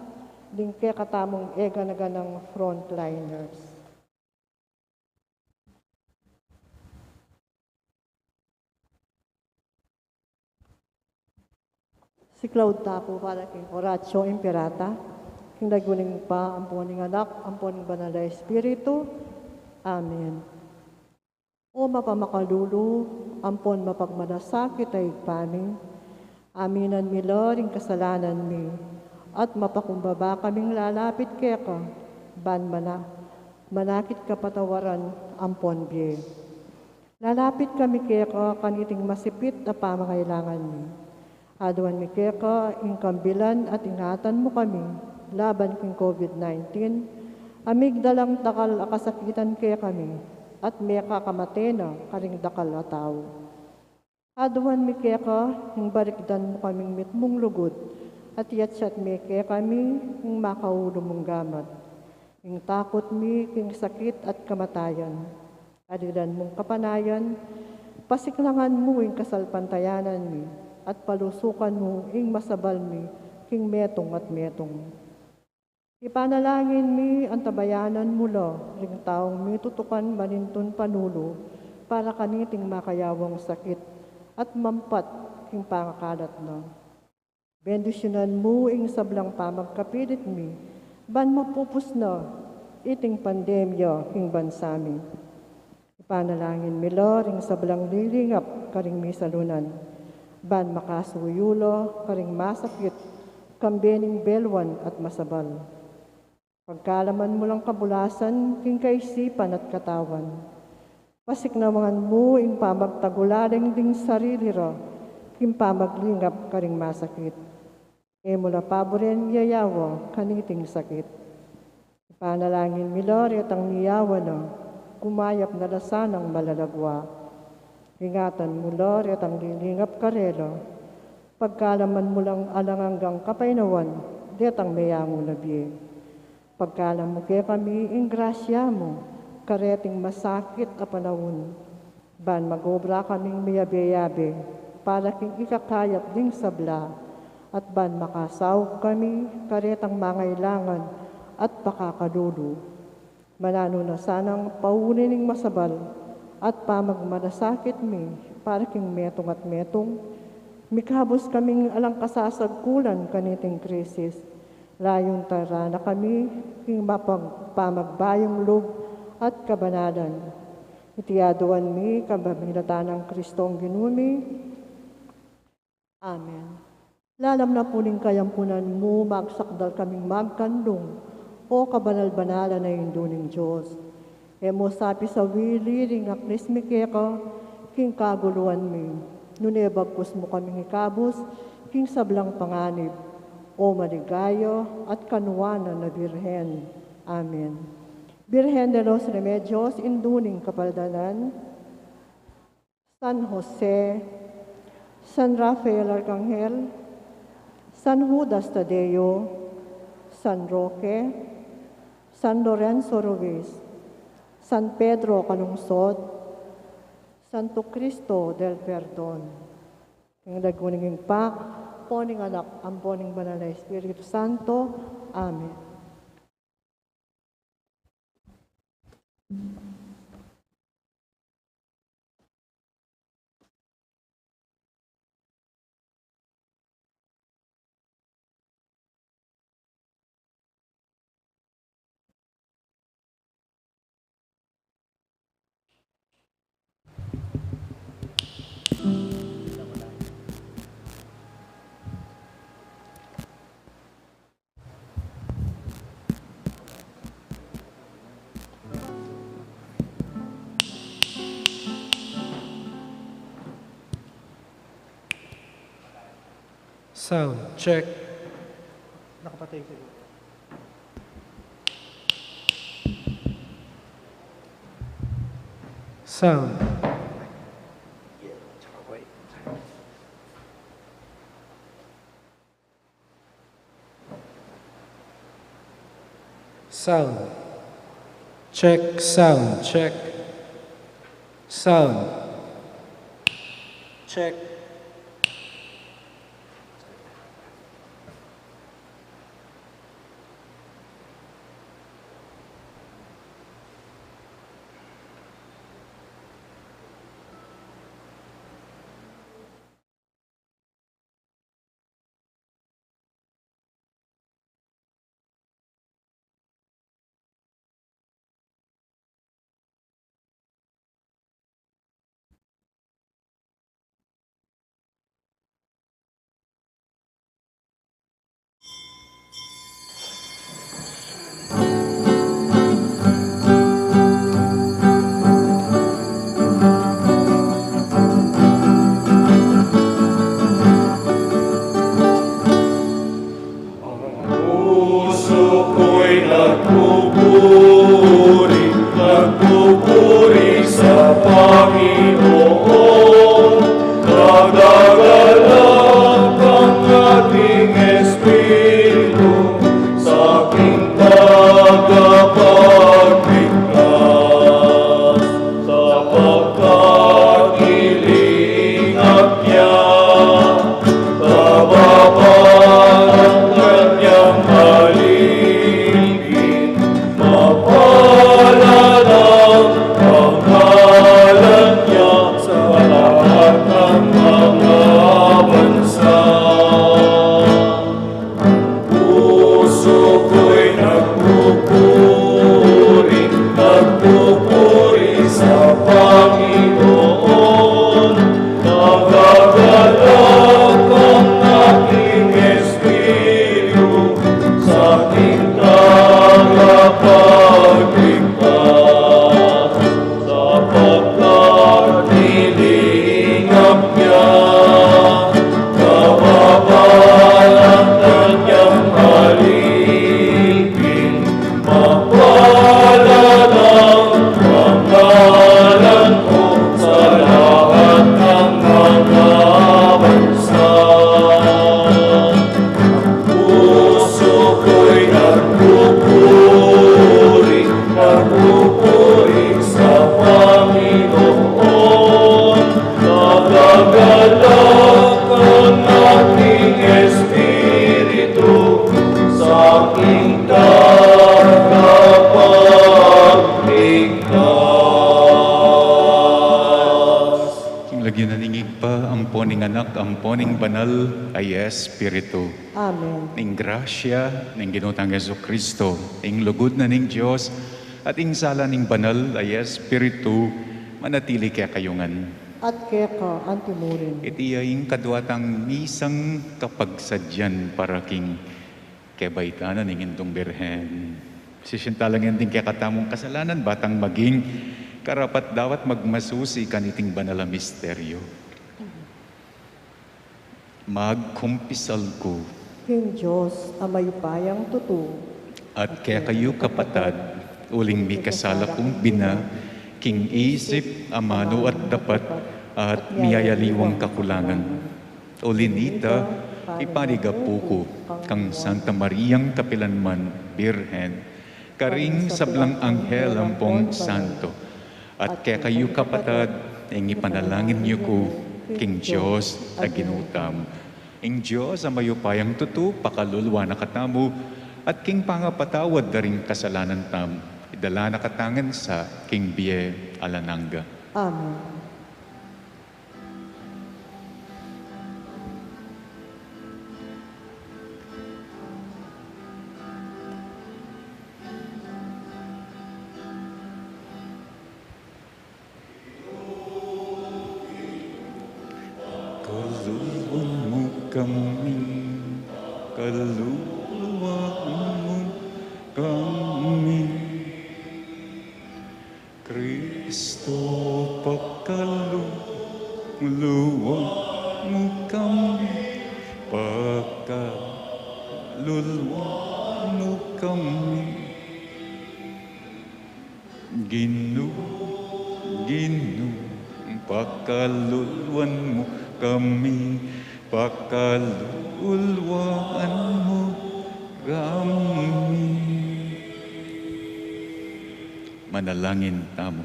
ding kekatamung eganaganang frontliners. Siklaud ta pu para king Oratio Imperata, king lagyu ning Ibpa, ampo ning Anak, ampo ning Banal a Espiritu. Amen. O mapamakalulu, ampon mapagmalasakit a Ibpa mi, aminan mi la ring kasalanan mi, at mapakumbaba kaming lalapit keka, ban mana-, manakit kapatawaran ampon bie. Lalapit kami keka kaniting masipit a pamangailangan mi. Aduan mi keka ing kambilan at ingatan mu kami laban king COVID nineteen, a migdalang dakal a kasakitan kekami, at mekakamate na karing dakal a tau. Aduan mi keka ing barikdan mu kaming mitmung lugud, at iyatsat me kekami ing makaulu mung gamat. Ing takut mi king sakit at kamatayan. Alilan mung kapanayan, pasiklangan mu ing kasalpantayanan mi, at palusukan mu ing masabal mi king metung at metung. Ipanalangin mi, antabayanan mu la ring taung mitutukan manintun panulu para kaniting makayawang sakit at mampat king pangakalat na. Bendisyunan mu ing sablang pamagkapilit mi, ban mapupus na iting pandemya king bansa mi. Ipanalangin mi la ring sablang lilingap karing misalunan, ban makasuyu la karing masakit, kambe ning beluan at masabal. Pagkalaman mu lang kabulasan king kaisipan at katawan. Pasiknawan mu ing pamagtagulaling ding sarili ra king pamaglingap karing masakit. E mu la paburen yayawa kaniting sakit. Ipanalangin mi la retang miyawa na, gumayap na la sanang malalagwa. Ingatan mu la retang lilingap karela. Pagkalaman mu lang alang anggang kapaynawan detang meyangu na bie. Pagkalam mu kekami ing grasya mu kareting masakit a panaun, ban magobra kaming miyabe-yabe para king ikakayap ding sabla, at ban makasaug kami karetang mangailangan at pakakalulu. Mananu na sanang pauni ning masabal at pamagmanasakit mi para king metung at metung, mikabus kaming alang kasasagkulan kaniting krisis, layun tara na kami king mapag-, pamagbayung lub at kabanalan. Iti aduan mi kapamilatan nang Kristong Ginu mi. Amen. Lalam na pu ning kayampunan mu, magsakdal kaming magkanlung, O kabanal-banalan a Indu ning Dios, e mu sa pisawili ring aklis mi keka king kaguluan mi, nune bagkus mu kaming ikabus king sablang panganib, O maligaya at kanuanan a Birhen. Amen. Birhen de los Remedios, Indu ning Kapaldanan, San Jose, San Rafael Arcangel, San Judas Tadeo, San Roque, San Lorenzo Ruiz, San Pedro Calungsod, Santo Cristo del Perdon. King lagyu ning Ibpa, ampo ning Anak, ampo ning Banal a Espiritu Santo. Amen. Sound check. Nakapatay siguro. Sound. Sound. Check, sound, check. Sound. Check. Ang puso ko'y nagpupuri, nagpupuri sa Panginoon. Nagagalak ang aking espiritu sa aking tagapagligtas, sapagkat nilingap niya kababaan ng kanyang alipin. Mapalad ang pangalan niya sa lahat ng mga bansa. Puso ko'y nagpupuri, nagpupuri sa Panginoon. Nagagalak ang aking espiritu sa ating tagapagligtas, sapagkat nilingap niya kababaan ng kanyang alipin. Mapalad ang pangalan mo sa lahat ng mga bansa. Puso ko'y nagpupuri, nagpupuri sa Panginoon. Nagagalak ang aking espiritu sa aking tagapagligtas. King lagyu na ning Ibpa, ampo ning Anak, ampo ning Banal a Espiritu. Amen. Ing grasya ning Ginu tang Jesucristo, ing lugud na ning Dios, at ing sala ning Banal a Espiritu, manatili kekayu ngan. At keka antimurin. Iti ya ing kadua tang misang kapagsadyan para king kebaitan na ning Indung Birhen. Sisinta la ngan ding kekatamung kasalanan, ba tang maging karapat-dapat magmasusi kaniting banal a misteryo. Magkumpisal ku king Dios a mayupayang tutu, at kekayu, kapatad, uling mikasala kung bina king isip, amanu at dapat, at miyayaliwang kakulangan. Uli nita, iparigapu ku kang Santa Mariang kapilanman Birhen, karing sablang anghel ampong santo, at kekayu, kapatad, ing ipanalangin yu ku king Dios a Ginu tamu. Ing Dios a mayupayang tutu pakalulu na katamu, at king pangapatawad da ring kasalanan tamu, idala na katamu ngan sa king bie alang angga. Amen. Kaluluan mu kami, kaluluan mu kami. Kristo, pakaluluan mu kami, pakaluluan mu kami. Ginu, Ginu, pakaluluan mu kami, pakaluluan mu kami. Manalangin tamu.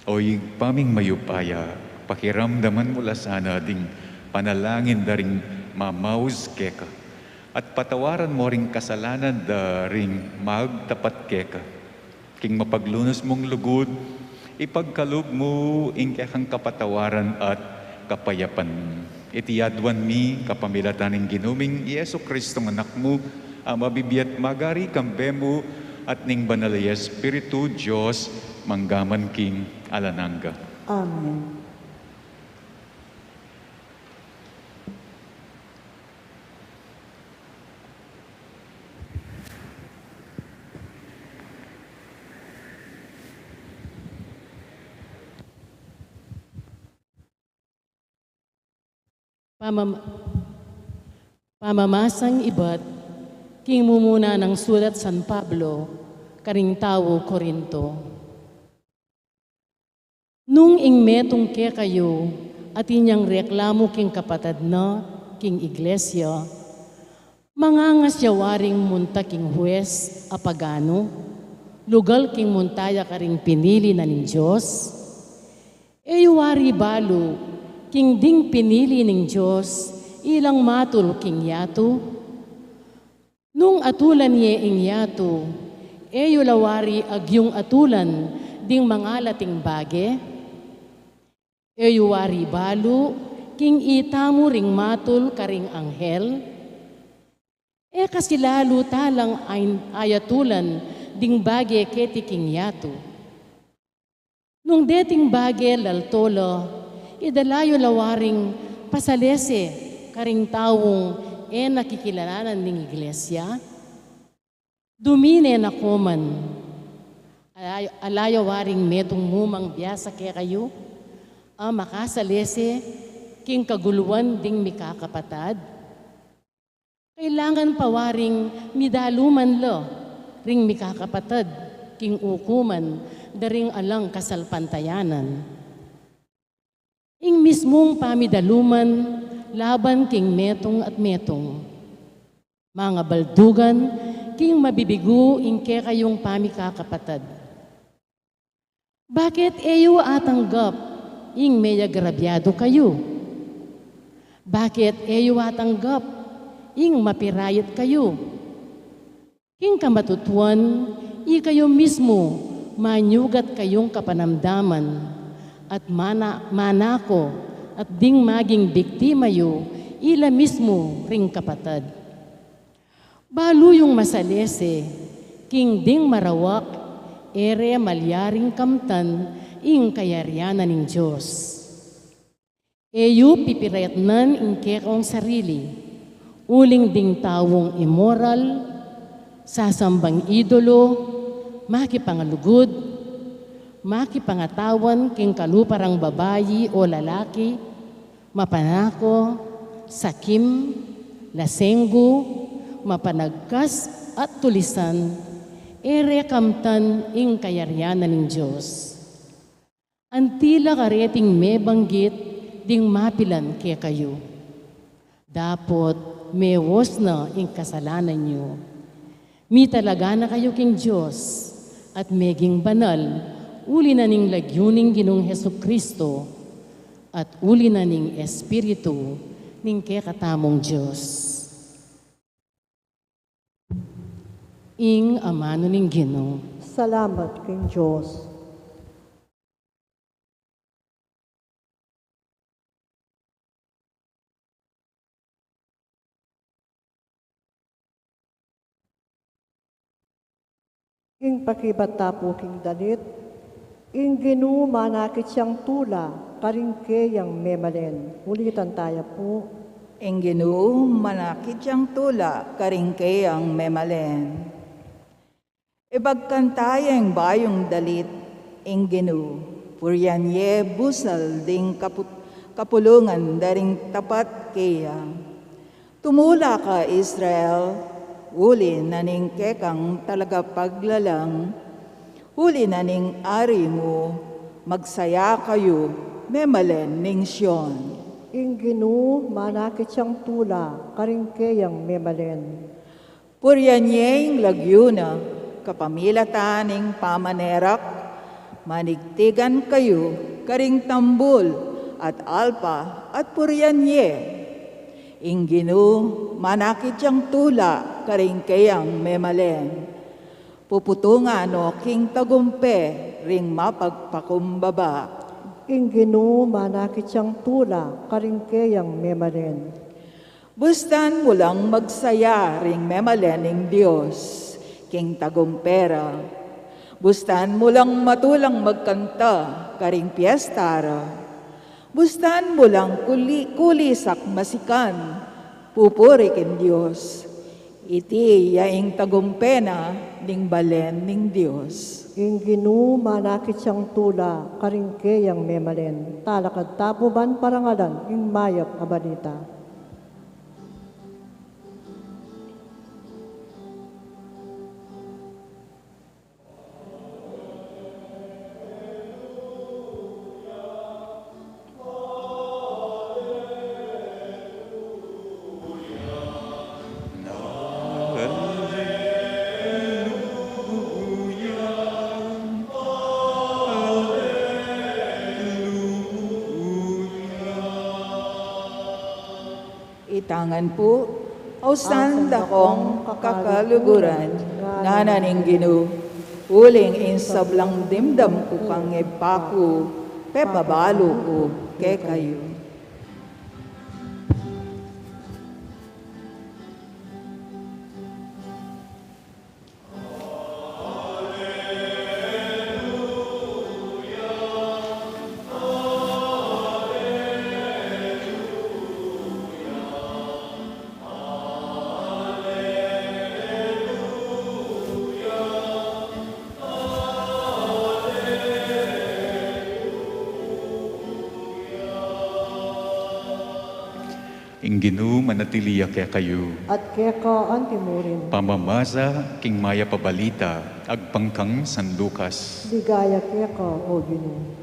O Ibpa ming mayupaya, pakiramdaman mu la sana ding panalangin da ring mamaus keka, at patawaran mu ring kasalanan da ring magtapat keka. King mapaglunus mung lugud, ipagkalub mu ing kekang kapatawaran at kapayapan. Iti aduan mi kapamilatan ning Ginu ming Jesucristo, ing Anak mu, a mabibie at magari kambe mu at ning Banal a Espiritu, Dios, mangga man king alang angga. Amen. Pamam-, pamamasang ibat king mumuna nang sulat San Pablo karing tau Corinto. Nung ing metung kekayu atin yang reklamu king kapatad na king iglesia, mangangas ya waring munta king hues a paganu, lugal king munta ya karing pinili na ning Dios? E yu wari balu king ding pinili ning Dios ilang matul king yatu? Nung atulan ye ing yatu, e yu la wari agyung atulan ding mangalating bage? E yu wari balu king itamu ring matul karing anghel? E kasi lalu talang ain-, ayatulan ding bage keti king yatu? Nung deting bage lalto la, idala yu la waring pasalese karing taung e na kikilalanan ning iglesia? Dumine na ko man. Ala-, ala ya waring metung mumang biasa kekayu a makasalese king kaguluan ding mikakapatad? Kailangan pa waring midaluman la ring mikakapatad king ukuman da ring alang kasalpantayanan. Ing mismung pamidaluman laban king metung at metung, mangabaldugan king mabibigu ing kekayung pamikakapatad. Bakit e yu atanggap ing meagrabyadu kayu? Bakit e yu atanggap ing mapirayat kayu? King kamatutuan, ikayu mismu manyugat kayung kapanamdaman, at mana-, manako, at ding maging biktima yu, ila mismu ring kapatad. Balu yung masalese, king ding marawak, e re malyaring kamtan ing kayarian na ning Dios. E yu pipirayatnan ing kekong sarili, uling ding taung imoral, Sasambang idolo, makipangalugud, makipangatawan king kalupa rang babai o lalaki, mapanako, sakim, lasenggu, mapanagkas at tulisan, e re kamtan ing kayarian na ning Dios. Anti la kareting mebanggit ding mapilan kekayu. Dapot mewas na ing kasalanan yu. Mitalaga na kayu king Dios at meging banal, uli na ning lagyu ning Ginung Jesucristo at uli na ning Espiritu ning kekatamung Dios. Ing amanu ning Ginu. Salamat king Dios. Ing pakibat ta pu king dalit, ing Ginu manakit yang tula karing keyang memalen. Ulitan taya pu. Ing Ginu manakit yang tula karing keyang memalen. Ibagkan taya ing bayung dalit, ing Ginu, purian ye busal ding kaput-, kapulungan da ring tapat keya. Tumula ka, Israel, uli na ning kekang talagapaglalang, uli na ning ari mu, magsaya kayu, memalen ning Sion. Ing Ginu manakit yang tula karing keyang memalen. Purian ye ing lagyu na, kapamilatan ning pamanerak, manigtigan kayu karing tambul at alpa at purian ye. Ing Ginu manakit yang tula karing keyang memalen. Puputungan no king tagumpe ring mapagpakumbaba. Ing Ginu manakit yang tula karing keyang memalen. Bustan mu lang magsaya ring memalen ning Dios king tagumpe ra. Bustan mu lang matulang magkanta karing piesta ra. Bustan mu lang kuli-, kulisak masikan, pupuri king Dios. Iti ya ing tagumpe na ning balen ning Dios. Ing Ginu manakit yang tula karing keyang memalen. Talakad ta pu ban parangalan ing mayap a balita. Itangan pu, ausan da kong kakaluguran, ngana ning Ginu, uling ing sablang dimdam ku kang Ibpa ku, pepabalu ku kekayu. Ing Ginu manatili ya kekayu. At keka antimurin. Pamamasa king mayap a balita agpang kang San Lucas. Ligaya keka, O Ginu.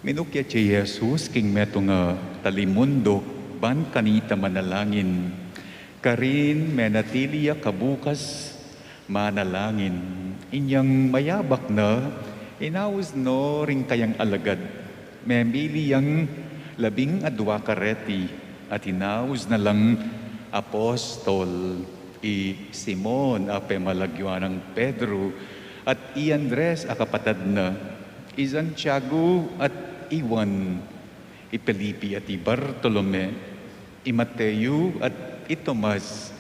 Minukyat ya i Jesus king metung a talimundu ban kanita manalangin. Karin menatili ya kabukas manalangin. Inyang mayabak na, inaus no ring kayang alagad. Memili yang labing adua kareti at inaus na lang apostol, i Simon a pemalagyuan nang Pedro, at i Andres a kapatad na, i Santiago at i Juan, i Felipe at i Bartolome, I Mateo at i Tomas,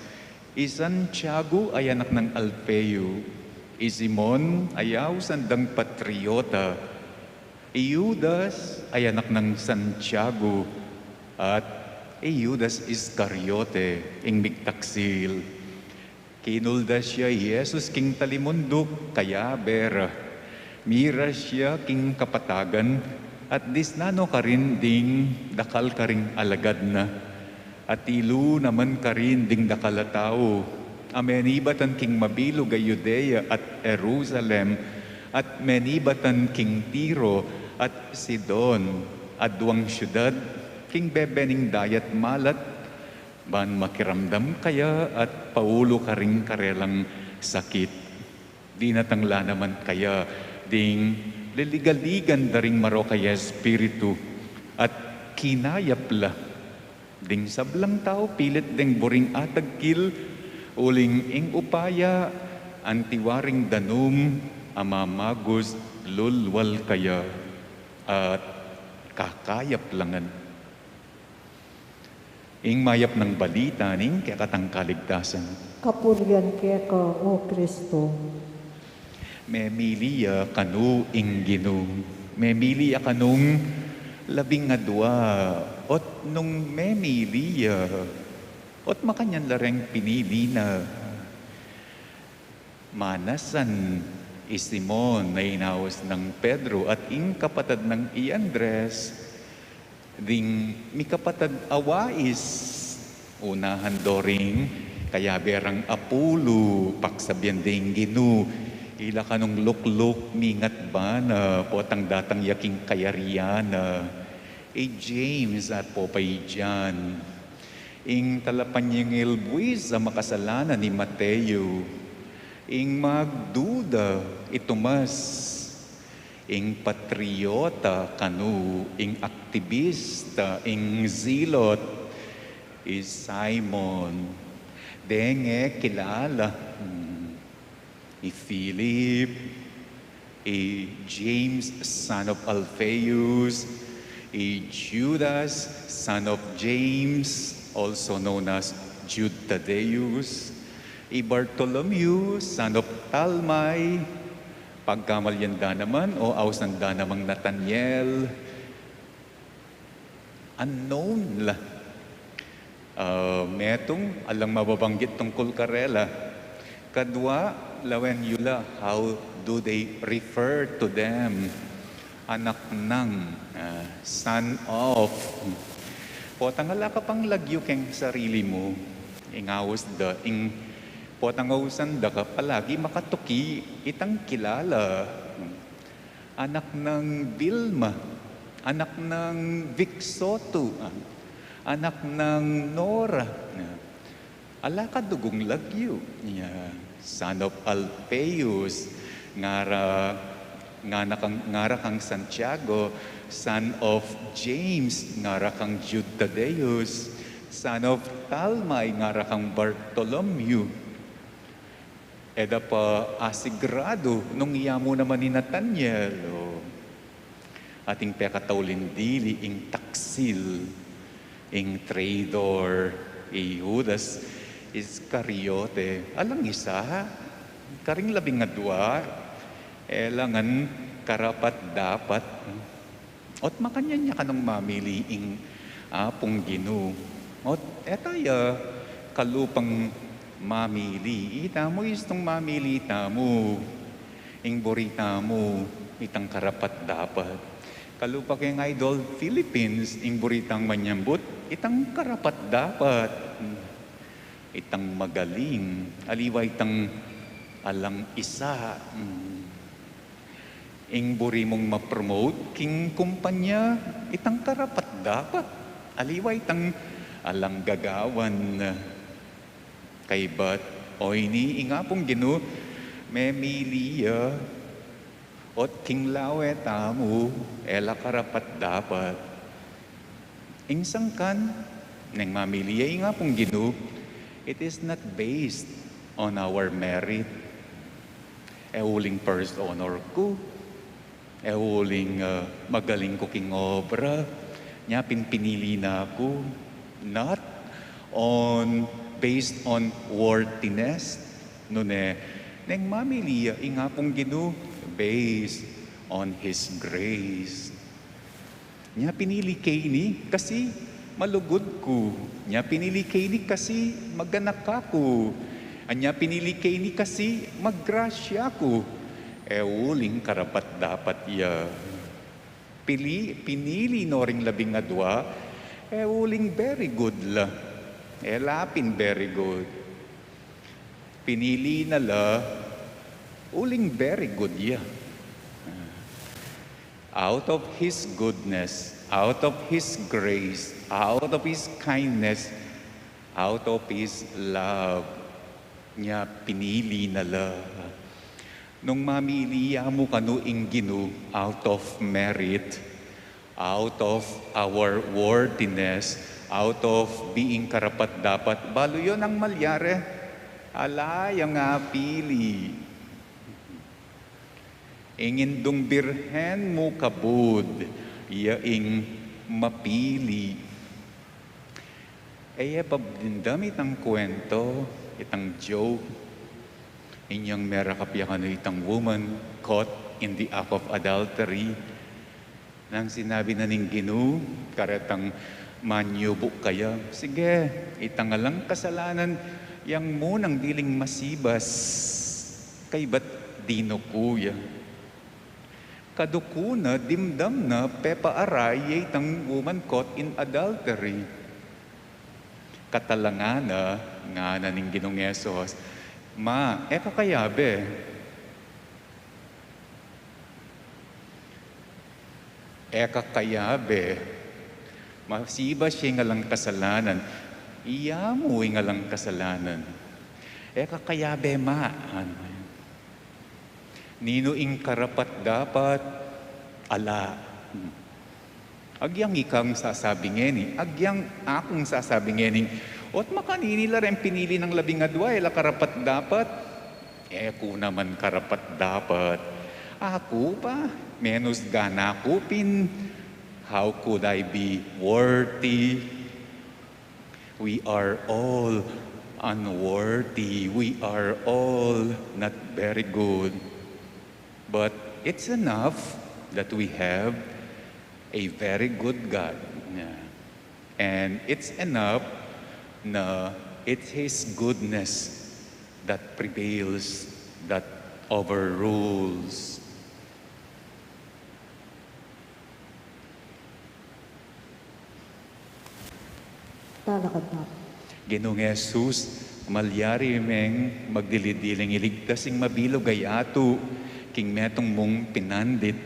i Santiago a anak nang Alfeo, i Simon a ausan dang Patriota, i Judas a anak nang Santiago, at i Judas Iscariote, ing migtaksil. Kinuldas ya i Jesus king talimunduk, kayabe ra, miras ya king kapatagan, at disnan no karin ding dakal karing alagad na. At ilu naman karin ding dakal a tau a menibatan king mabilug a Judea at Jerusalem, at menibatan king Tiro at Sidon, aduang siudad king bebe ning dayat malat, ban makiramdam kaya at paulu karing karelang sakit. Dinatang la naman kaya ding liligaligan da ring marok a espiritu, at kinayap la ding sablang tau pilit deng buring atagkil, uling ing upaya anti waring danum a mamagus lulwal kaya, at kakayap la ngan. Ing mayap nang balita ning kekatang kaligtasan. Kapurian keka, O Kristo. Memili ya kanu ing Ginu. Memili ya kanung labing adua. Ot nung memili ya, ot makanyan la reng pinili na. Manasan i Simon a inaus nang Pedro at ing kapatad nang i Andres, ding mikapatad a wais, unahan do ring kayabe rang apulu, paksabian ding Ginu, ila kanung lukluk mingat bana, potang datang ya king kayarian na. I James at popa i John. Ing talapanyingil buis a makasalanan i Mateo, ing magduda i Tomas, ing patriota kanu, ing aktibista, ing zilot, i Simon, deng e kilala. Hmm. I Philip, i James, son of Alphaeus, i Judas, son of James, also known as Jude Thaddeus, i Bartholomew, son of Talmai, pagkamalian da naman o ausan da namang Nathaniel, unknown la. Ah, metung, alang mababanggit tungkul karela. Kadua, lawen yu la, how do they refer to them? Anak nang, ah, son of. Potang ala ka pang lagyu keng sarili mu, ing aus da, ing potang ausan da ka palagi makatuki, itang kilala. Anak nang Vilma, anak nang Vic Soto, ah, anak nang Nora, ah, ala ka dugung lagyu, ya, son of Alphaeus, ngara, ngana kang, ngara kang Santiago, son of James, ngara kang Jude Thaddeus, son of Talmai, ngara kang Bartholomew. E da pa asiguradu nung iya mu naman i Nathaniel, o. Ating pekatauli dili ing taksil, ing traidor, i Judas Iscariote. Alang isa, karing labing adua, e la ngan karapat-dapat. Ot makanyan ya kanung mamili ing Apung Ginu. Ot e ta ya kalupang mamili. Itamu istung mamili tamu. Ing buri tamu, itang karapat-dapat. Kalupa keng Idol Philippines, ing buri tang manyambut, itang karapat-dapat. Itang magaling. Aliwa itang alang isa. Mm. Ing buri mung ma-promote king kumpanya, itang karapat-dapat. Aliwa itang alang gagawan. Kaybat, o ini ing Apung Ginu, memili ya, ot king lawe tamu, e la karapat-dapat. Ing sangkan, neng mamili ya ing Apung Ginu, it is not based on our merit. E uling first honor ku, e uling, ah, magaling ku king obra, nya pin pinili na ku. Not On, based on worthiness, nune, neng mamili ya ing Apung Ginu based on His grace. Nya pinili ke ini kasi malugud ku. Nya pinili ke ini kasi maganak aku. Nya pinili ke ini kasi magrasya ku. E uling karapat-dapat ya. Pili-, pinili no ring labing adua, e uling very good la. E la pin very good. Pinili na la, uling very good ya. Out of His goodness, out of His grace, out of His kindness, out of His love, nya pinili na la. Nung mamili ya mu kanu ing Ginu out of merit, out of our worthiness, out of being karapat-dapat, balu yun ang malyari. Ala yang apili. Ing Indung Birhen mu kabud, ya ing mapili. E ya ba dimdam itang kwento, itang joke, inyang merakap ya kanu itang woman caught in the act of adultery? Nang sinabi na ning Ginu karetang manyubu kaya, sige, itang alang kasalanan yang munang diling masibas, kaybat dinuku ya. Kaduku na, dimdam na, pepaaray ya itang woman caught in adultery. Katalangan na, ngana ning Ginung Jesus, Ma, e ka kayabe? E ka kayabe? Masibas ya ing alang kasalanan. Iya mu ing alang kasalanan. E ka kayabe, Ma? Anu? Ninu ing karapat-dapat? Ala. Hmm. Agyang ikang sasabi ngeni, agyang akung sasabi ngeni, ot makanini la reng pinili nang labing adua, e la karapat-dapat? E ku naman karapat-dapat. Aku pa, menus gana ku pin. How could I be worthy? We are all unworthy. We are all not very good. But it's enough that we have a very good God. Yeah. And it's enough na it's His goodness that prevails, that overrules. Talakad na. Ginung Jesus, malyari meng magdili-diling iligtas ing mabilug a yatu king metung mung pinandit.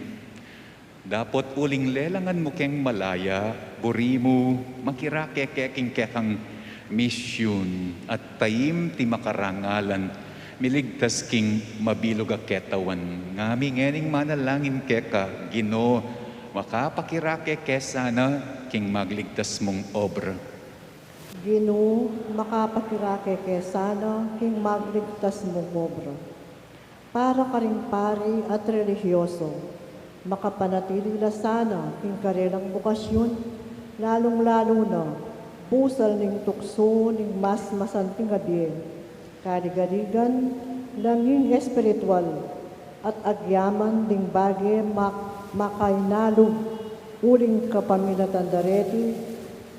Dapot uling lelangan mu keng malaya, buri mu, makirake ke king kekang misyun at taim ti makarangalan, miligtas king mabilug a ketawan. Ngami ngening manalangin keka, Ginu, makapakirake ke sana king magligtas mung obra. Ginu, makapakirake ke sana king magligtas mung obra. Para karing pari at relihiyoso, makapanatili la sana king karelang bokasyun, lalung-lalu na busal ning tuksu ning mas masanting a bie, kaligaligan, langing espiritual, at agyaman ding bage mak-, makainalung uling kapamilatan da reti,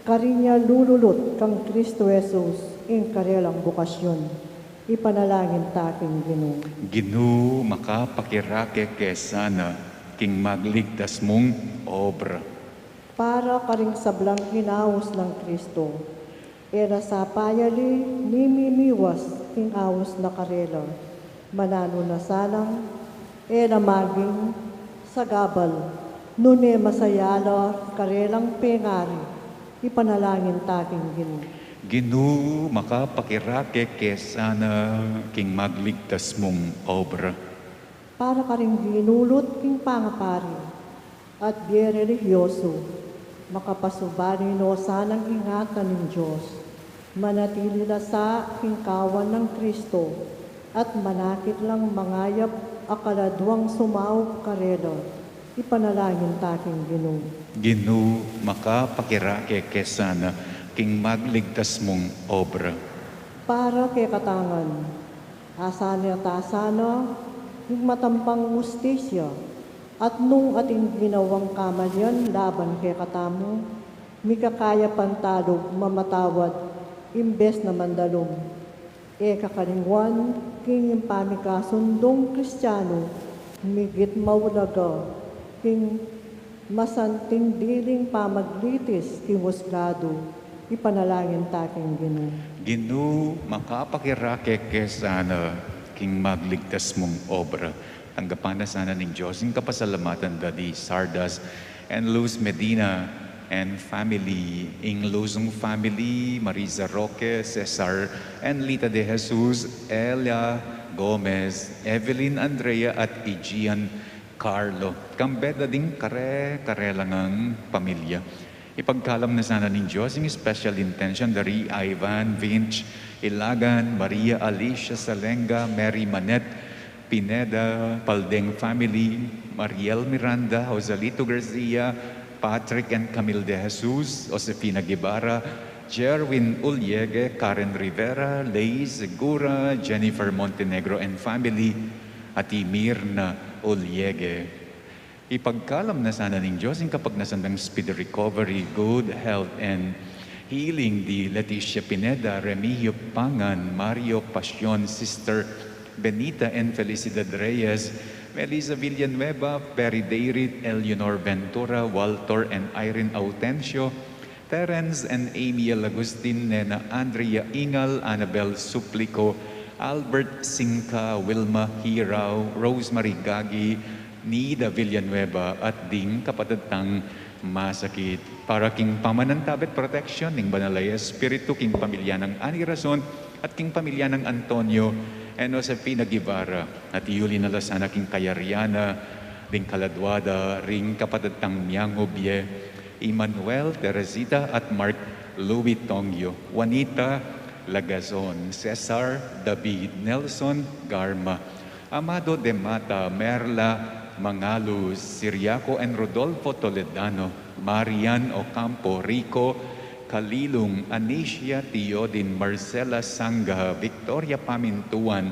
karin ya lululut kang Kristo Jesus ing karelang bokasyun. Ipanalangin ta king Ginu. Ginu, makapakirake ke sana king magligtas mung obra. Para karing sablang inaus nang Kristo, e la sa payali ni mimiwas king aus na karela, mananu na sanang e la maging sagabal, nune masaya la karelang pengari, ipanalangin ta king Ginu. Ginu, makapakirake ke sana king magligtas mung obra. Para karing ginulut king pangapari at bie relihiyosu, makapasubali no sanang ingatan ning Dios, manatili la sa king kawan nang Kristo, at manakit lang mangayap a kaladuang sumaup karela, ipanalangin ta king Ginu. Ginu, makapakirake ke sana king magligtas mung obra. Para kekatamu ngan, asaneta sana ing matampang hustisya, at nung atin ginawang kamalian laban kekatamu, mikakaya pang talup mamatawad imbes na mandalum. E kakalingwan, king pamikasundung Kristianu, migit maulaga king masanting diling pamaglitis king husgadu, ipanalangin ta king Ginu. Ginu, makapakirake ke sana king magligtas mung obra. Tanggapan na sana ning Dios ing kapasalamatan da di Sardas and Luz Medina and family, ing Luzon family, Marisa Roque, Cesar and Lita de Jesus, Elia Gomez, Evelyn Andrea at Igian Carlo. Kambe da ding kare-kare la ngang pamilya. Ipagkalam na sana ning Dios ing special intention da ri Ivan Vince Ilagan, Maria Alicia Salenga, Mary Manette Pineda, Paldeng family, Mariel Miranda, Joselito Garcia, Patrick and Camille de Jesus, Josefina Guevara, Jerwin Uliege, Karen Rivera, Lay Segura, Jennifer Montenegro and family, at i Mirna Uliege. Ipagkalam na sana ning Dios ing kapagnasan dang speedy recovery, good health, and healing di Leticia Pineda, Remigio Pangan, Mario Pasion, Sister Benita and Felicidad Reyes, Melissa Villanueva, Perry Dayrit, Eleanor Ventura, Walter and Irene Autencio, Terence and Amiel Agustin, Nena Andrea Ingal, Annabel Suplico, Albert Singka, Wilma Hirao, Rosemary Gagi, Nida Villanueva, at ding kapatad tang masakit. Para king pamanantabe at proteksyon ning Banal a Espiritu, king pamilya nang Ani Rason, at king pamilya nang Antonio and Josefina Guevara, at iyuli na la sana king kayarian na ding kaladua da ring kapatad tang miangubie, Emmanuel, Teresita, at Mark Louis Tongyo, Juanita Lagazon, Cesar David, Nelson Garma, Amado de Mata, Merla Mangalus, Siriaco and Rodolfo Toledano, Marian Ocampo, Rico Kalilung, Anicia Teodin, Marcela Sanga, Victoria Pamintuan,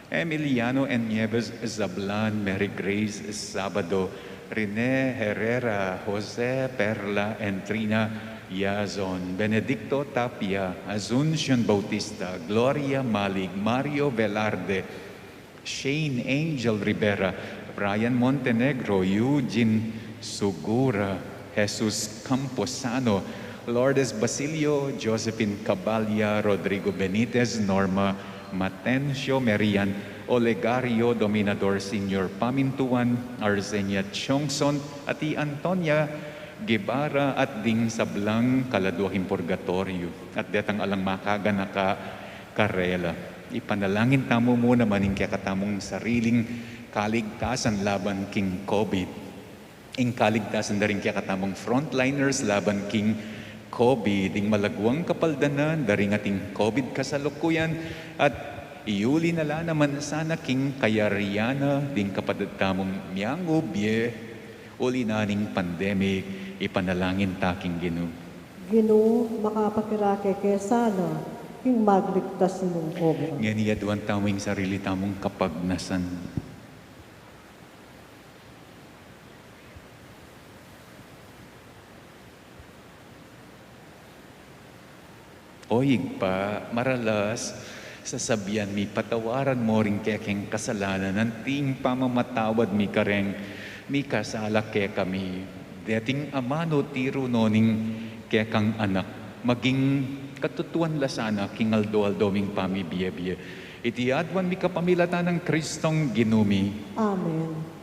Emiliano and Nieves Zablan, Mary Grace Sabado, Rene Herrera, Jose Perla and Trina Yazon, Benedicto Tapia, Asuncion Bautista, Gloria Malig, Mario Velarde, Shane Angel Rivera, Brian Montenegro, Eugene Sugura, Jesus Camposano, Lourdes Basilio, Josephine Cabalia, Rodrigo Benitez, Norma Matencio, Merian Olegario, Dominador Senior Pamintuan, Arsenia Chongson, at i Antonia Guevara, at ding sablang kaladua king purgatoryo, at detang alang makaganaka karela. Ipanalangin tamu mu naman ing kekatamung sariling kaligtasan laban king COVID. Ing kaligtasan da ring kekatamung frontliners laban king COVID, ing malaguang kapaldanan da ring ating COVID kasalukuyan, at iuli na la naman sana king kayarian na ding kapatad tamung miangubie, uli na ning pandemic, ipanalangin ta king Ginu. Ginu, makapakirake ke sana king magligtas mung obra. Ngeni aduan tamu ing sarili tamung kapagnasan. O Ibpa, maralas, sasabian mi, patawaran mo ring kekeng kasalanan, anti ing pamamatawad mi kareng mikasala kekami. Deting amanu tiru no ning kekang anak, maging katutuan la sana king aldo-aldo ming pamibie-bie. Iti aduan mi kapamilatan nang Kristong Ginu mi. Amen.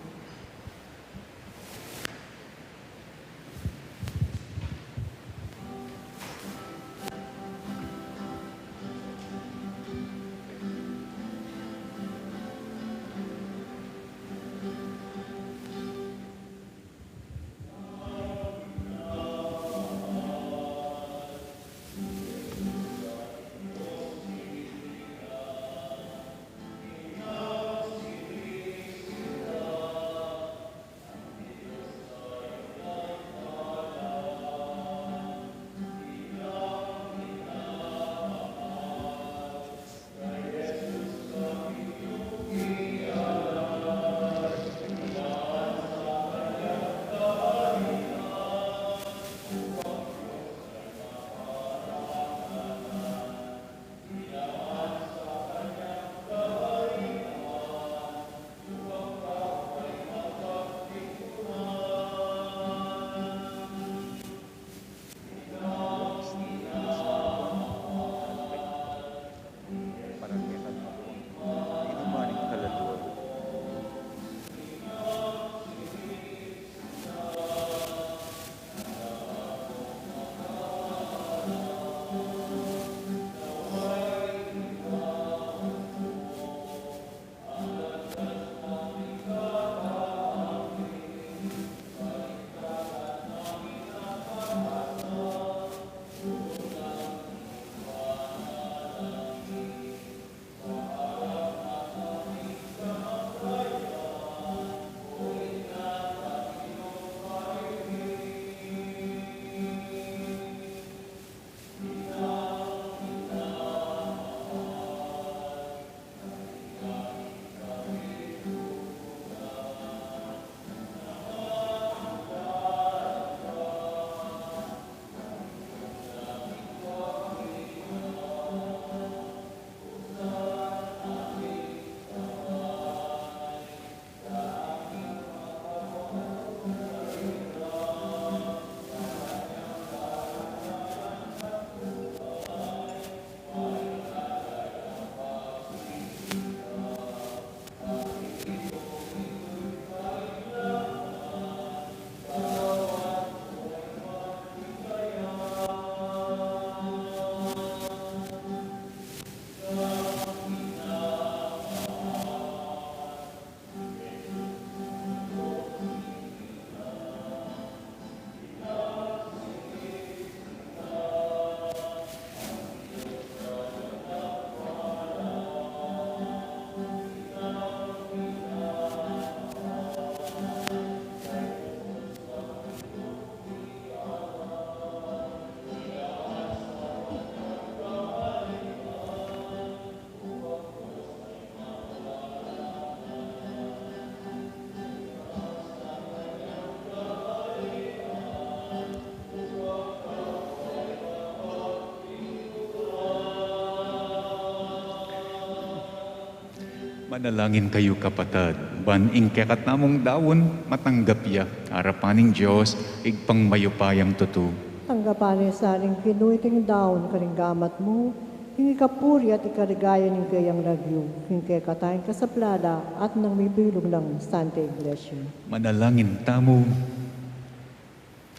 Manalangin kayu, kapatad, ban ing kekatamung daun matanggap ya arapan ning Dios, Ibpang mayupayang tutu. Tanggapan na sa ning Ginu iting daun karing gamat mu, king ikapuri at ikaligaya ning kayang lagyu, king kekatang kasaplalan at ning mabilug nang Santa Iglesia. Manalangin tamu.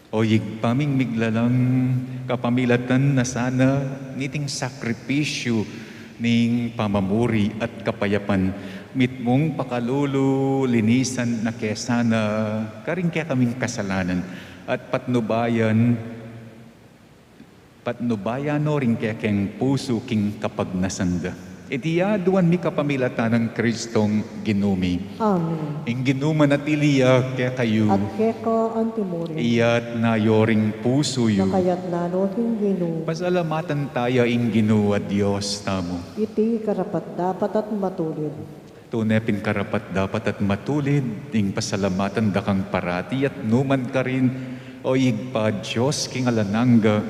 O Ibpa ming miglalang, kapamilatan na sana niting sakripisyu ning pamamuri at kapayapan, mitmung pakalulu, linisan na ke sana karing kekaming kasalanan at patnubayan, patnubayan no ring kekeng pusu king kapagnasan da. Iti aduan mi kapamilatan nang Kristong Ginu mi. Amen. Ing Ginu manatili ya kekayu. At keka antimurin. Iyatna yo ring pusu yu. Nakayatna no king Ginu. Pasalamatan taya ing Ginu a Dios tamu. Iti karapat-dapat at matulid. Tune pin karapat-dapat at matulid ing pasalamatan da kang parati at nu man karin, O Ibpa, Dios king alang angga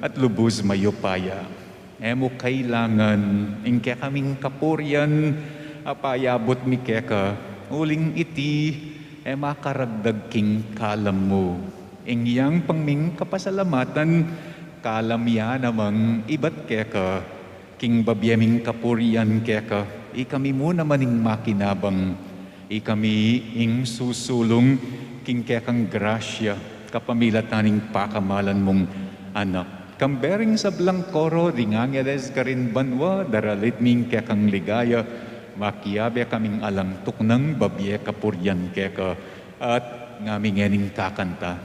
at lubus mayupaya. E mu kailangan ing kekaming kapurian a payabut mi keka, uling iti e makaragdag king kalam mu. Ing yang pang ming kapasalamatan, kalam ya namang ibat keka, king babie ming kapurian keka, ikami mu naman ing makinabang, ikami ing susulung king kekang grasya, kapamilatan ning pakamalan mung Anak. Kambe ring sablang koro ding angeles karin banua, daralit mi ing kekang ligaya, makiabe kaming alang tuknang babie kapurian keka, at ngaming ngening kakanta.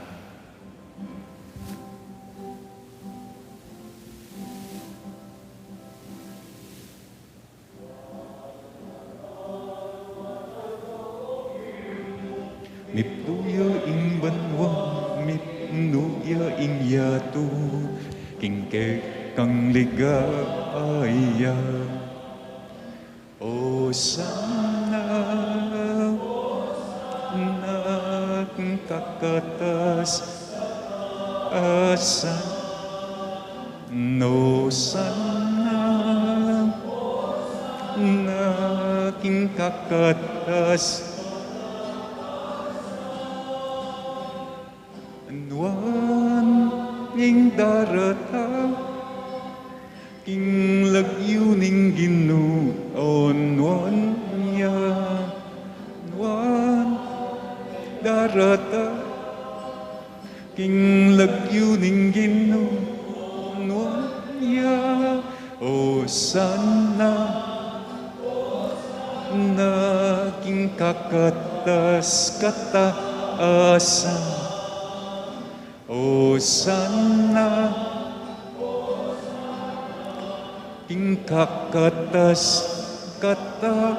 Mipnu ya ing banua, mipnu ya ing yatu, king kekang ligaya. Osana, Osana, kakatas, Osana. Osana, Osana, king kakatas. Nuan ing darata king lagyu ning Ginu, o nuan ya, nuan darata king lagyu ning Ginu, nuan ya, Osana, Osana, king kakatas kataasan. Osana, king kakatas kata.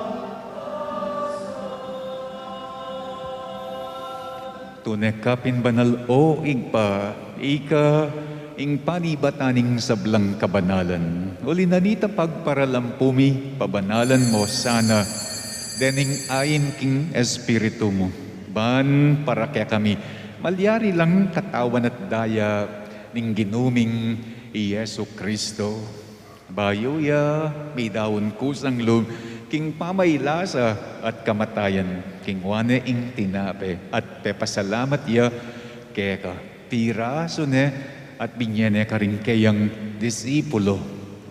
Tune ka pin banal, o Ibpa, ika ing panibatan ning sablang kabanalan. Uli na nita pagparalampu mi, pabanalan mu sana dening ain king Espiritu mu, ban para kekami malyari lang katawan at daya ning Ginu ming i Jesu Kristo. Bayu ya midaun kusang lub king pamailasa at kamatayan, kinua ne ing tinape at pepasalamat ya keka, pirasu ne at binye ne karing keyang disipulo,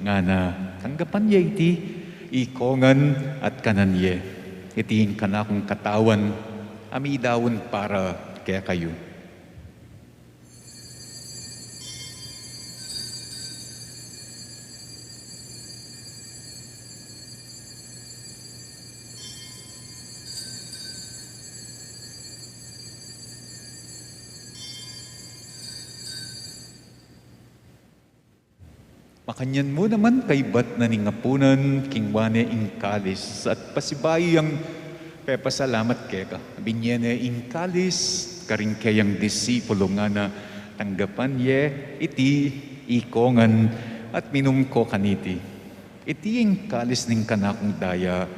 ngana, tanggapan ye iti ikongan at kanan ye. Iti ing kanakung katawan a midaun para kekayu. Makanyan mu naman kaybat na ning apunan, kinua ne ing kalis at pasibayu yang pepasalamat keka, binye ne ing kalis karing keyang disipulo, ngana, tanggapan ye iti ikongan at minum ko kaniti. Iti ing kalis ning kanakung daya,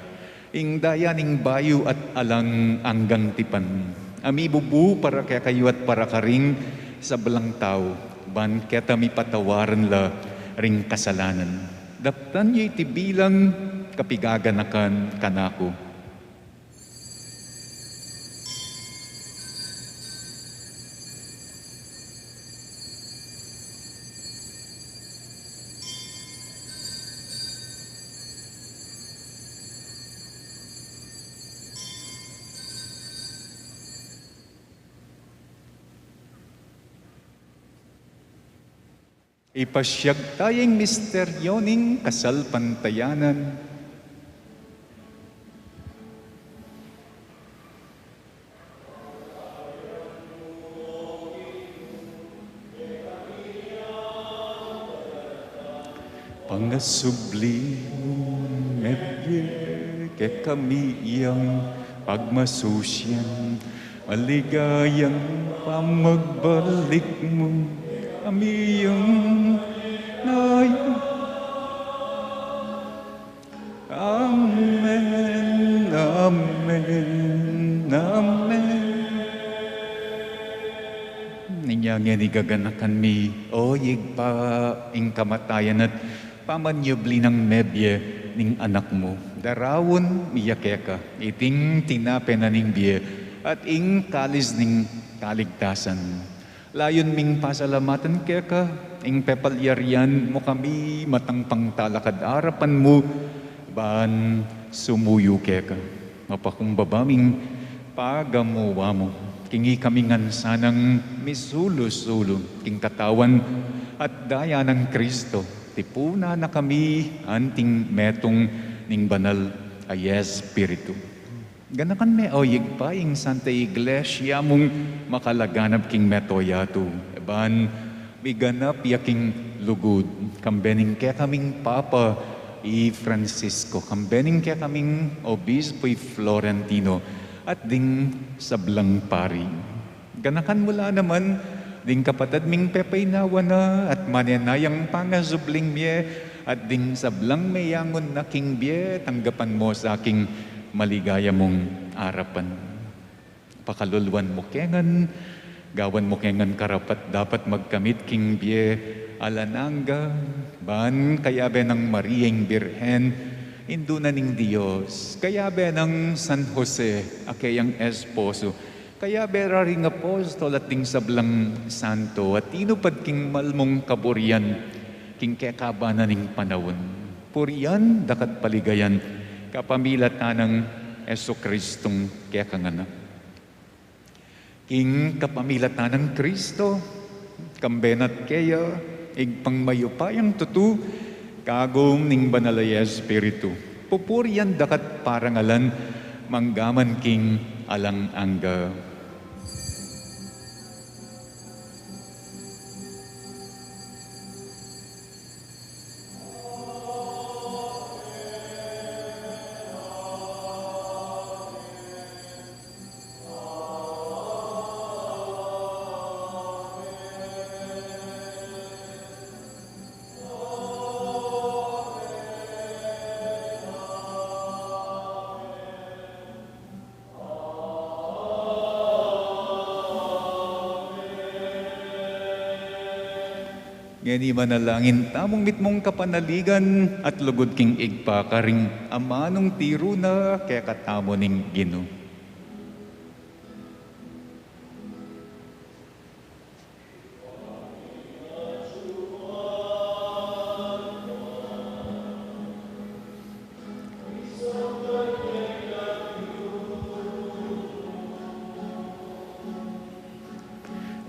ing daya ning bayu at alang anggang tipan, a mibubu para kekayu at para karing sablang tau, ban keta mipatawaran la ring kasalanan. Daptan ye iti bilang kapigaganakan kanaku. Ipasiag taya ing misteryo ning kasalpantayanan. Pangasubli mung mebie kekami yang pagmasusian, maligayang pamagbalik mu, kami yang nay-, Amen, amen, amen. Inya ngeni gaganakan mi, O Ibpa, ing kamatayan at pamanyubli nang mebie ning Anak mu. Daraun mi ya keka iting tinape na ning bie at ing kalis ning kaligtasan. Layun ming pasalamatan keka ing pepalyarian mu kami matang pangtalakad arapan mu, ban sumuyu keka. Mapakumbaba ming pagamuan mu, king ikami ngan sanang misulu-sulu king katawan at daya nang Kristo, tipunan na kami anting metung ning Banal a Espiritu. Ganakan me, O Ibpa, ing Santa Iglesia mung makalaganap king mabilug a yatu, e ban miganap ya king lugud, kambe ning kekaming Papa i Francisco, kambe ning kekaming Obispo i Florentino, at ding sablang pari. Ganakan mu la naman ding kapatad ming pepaynawa na at manenayang pangasubling mie, at ding sablang meyangun na king bie, tanggapan mu sa king maligaya mung arapan. Pakaluluan mu ke ngan, gawan mu ke ngan karapat-dapat magkamit king bie alang angga, ban kayabe nang Maria ing Birhen, Indu na ning Dios, kayabe nang San Jose a keyang esposo, kayabe ra ring apostol at ding sablang santo a tinupad king mal mung kaburian king kekaban na ning panaun. Purian da ka at paligayan kapamilatan nang Jesucristong kekang Anak. King kapamilatan nang Kristo, kambe na at keya, Ibpang mayupayang tutu, kagum ning Banal a Espiritu, pupurian da ka at parangalan, mangga man king alang angga. Ngeni manalangin tamung mitmung kapanaligan at lugud king Ibpa, karing amanung tiru na kekatamu ning Ginu.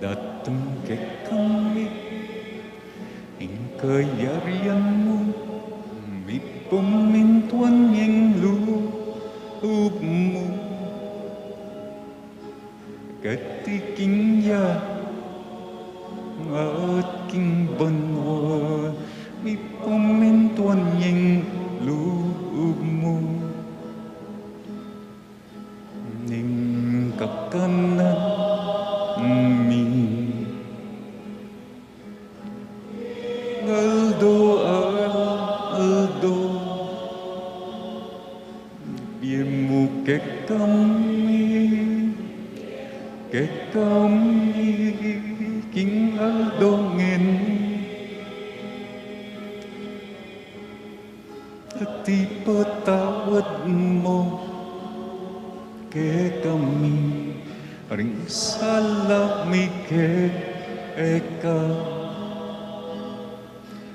Datang kekami ing kayarian mu, mipamintuan ya ing lub mu. Keti king yatu at king banua, mipamintuan ya ing lub mu. Ing kakanan mi aldo-aldo, ibie mu kekami, kekami king aldo ngeni, At ipatawad mu kekami ring sala mi keka,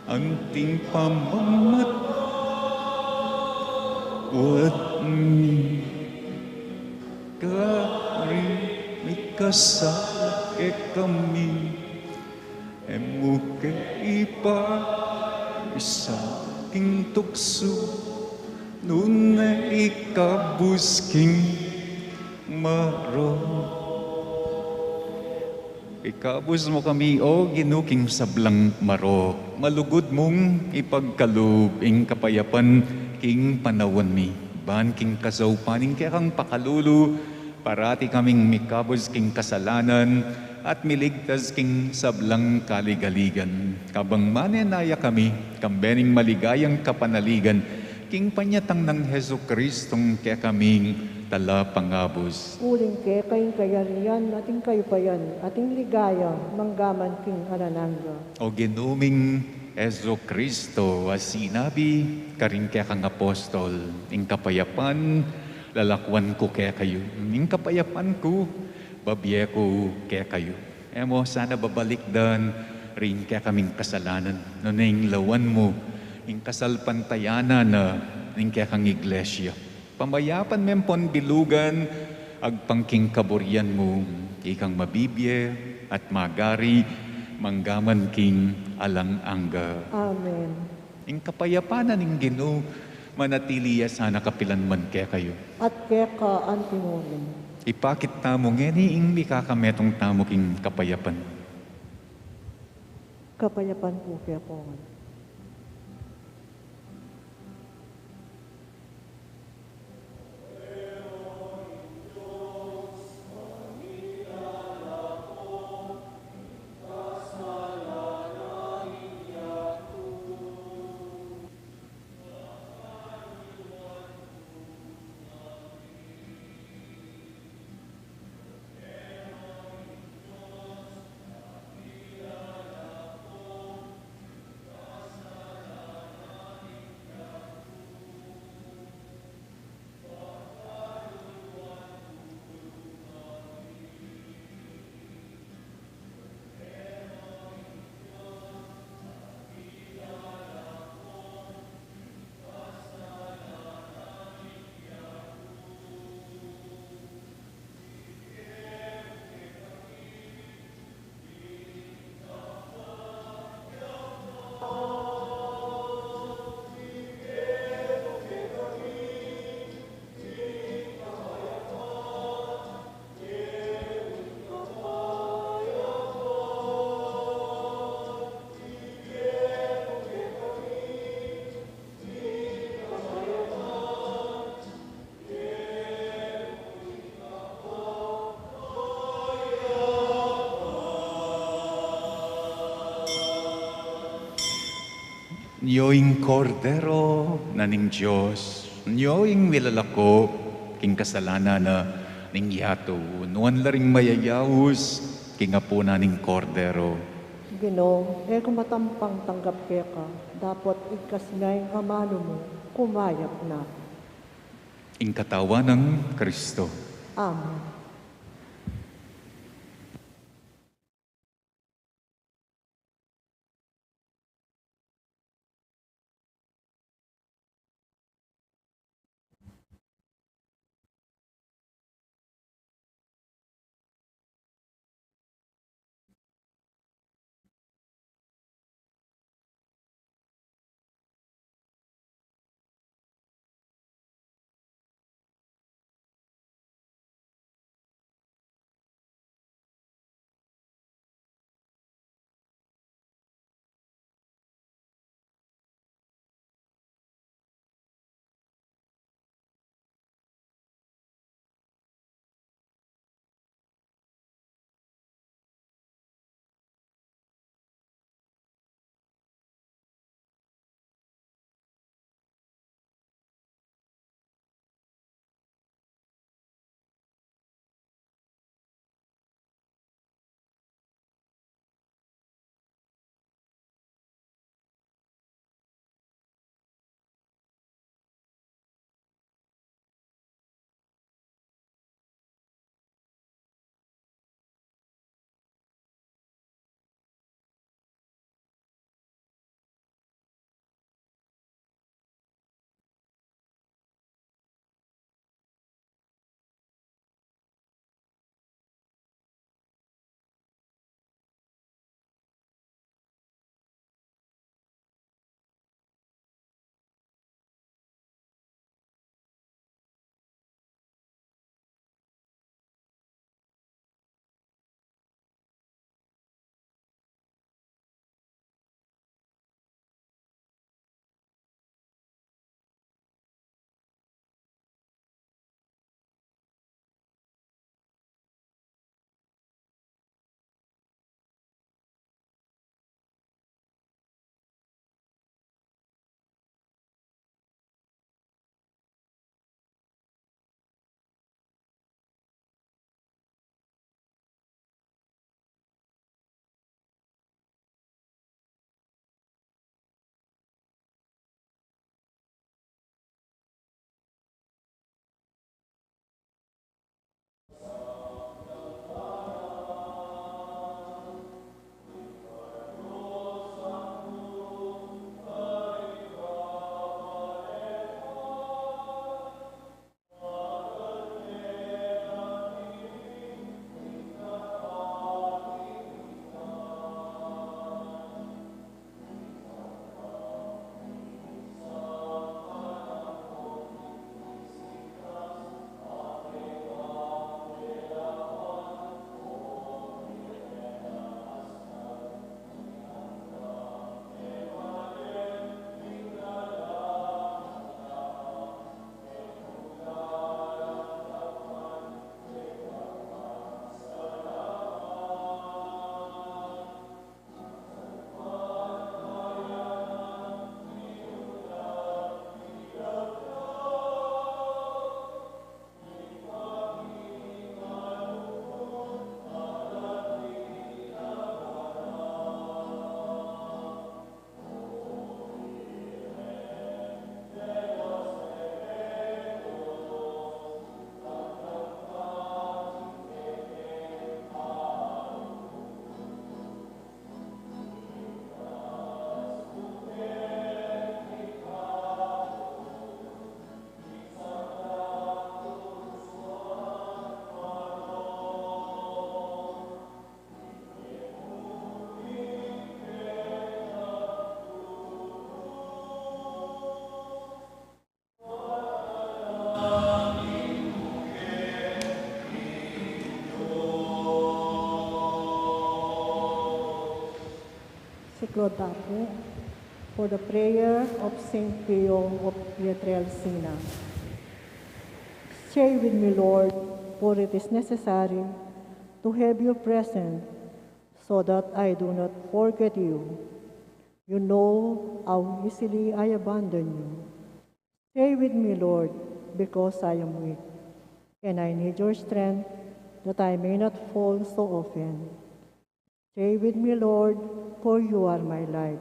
anting pamamatawad mi karing mikasala kekami. E mu ke ipaisang king tuksu, nune ikabus king marok. Ikabus mu kami, O Ginu, king sablang marok. Malugud mung ipagkalub ing kapayapan king panaun mi, ban king kasaupan ning kekang pakalulu, parati kaming mikabus king kasalanan at miligtas king sablang kaligaligan. Kabang manenaya kami, kambe ning maligayang kapanaligan, king panyatang nang Jesucristong kekaming talapangabus. Uling keka ing kayarian, at ing kayupayan, at ing ligaya, manggaman king alang angga. O Ginu ming Jesucristo, a sinabi karing kekang apostol, ing kapayapan lalakwan ku kekayu, ing kapayapan ku babie ku kekayu. E mu sana babalikdan ring kekaming kasalanan, nune ing lawan mu ing kasalpantayanan na ning kekang iglesia. Pamayapan me ampon bilugan agpang king kaburian mu, ikang mabibie at magari manggaman king alang angga. Amen. Ing kapayapan na ning Ginu manatili ya sana kapilan man kekayu. At keka antimurin. Ipakit tamu ngeni ing mikakametung tamu king kapayapan. Kapayapan pu kekongan. Nyo ing Kordero na ning Dios, nyo ing milalako king kasalanan na ning yatu. Nuan la ring mayayaus king apunan ning Kordero. Ginu, e ku matampang tanggap keka, dapot igkas me ing amalu mu, kumayap na. Ing katawan nang Kristo. Amen. Lord Apu, for the prayer of Saint Pio of Pietrelcina. Stay with me, Lord, for it is necessary to have you present so that I do not forget you. You know how easily I abandon you. Stay with me, Lord, because I am weak, and I need your strength that I may not fall so often. Stay with me, Lord, for you are my light,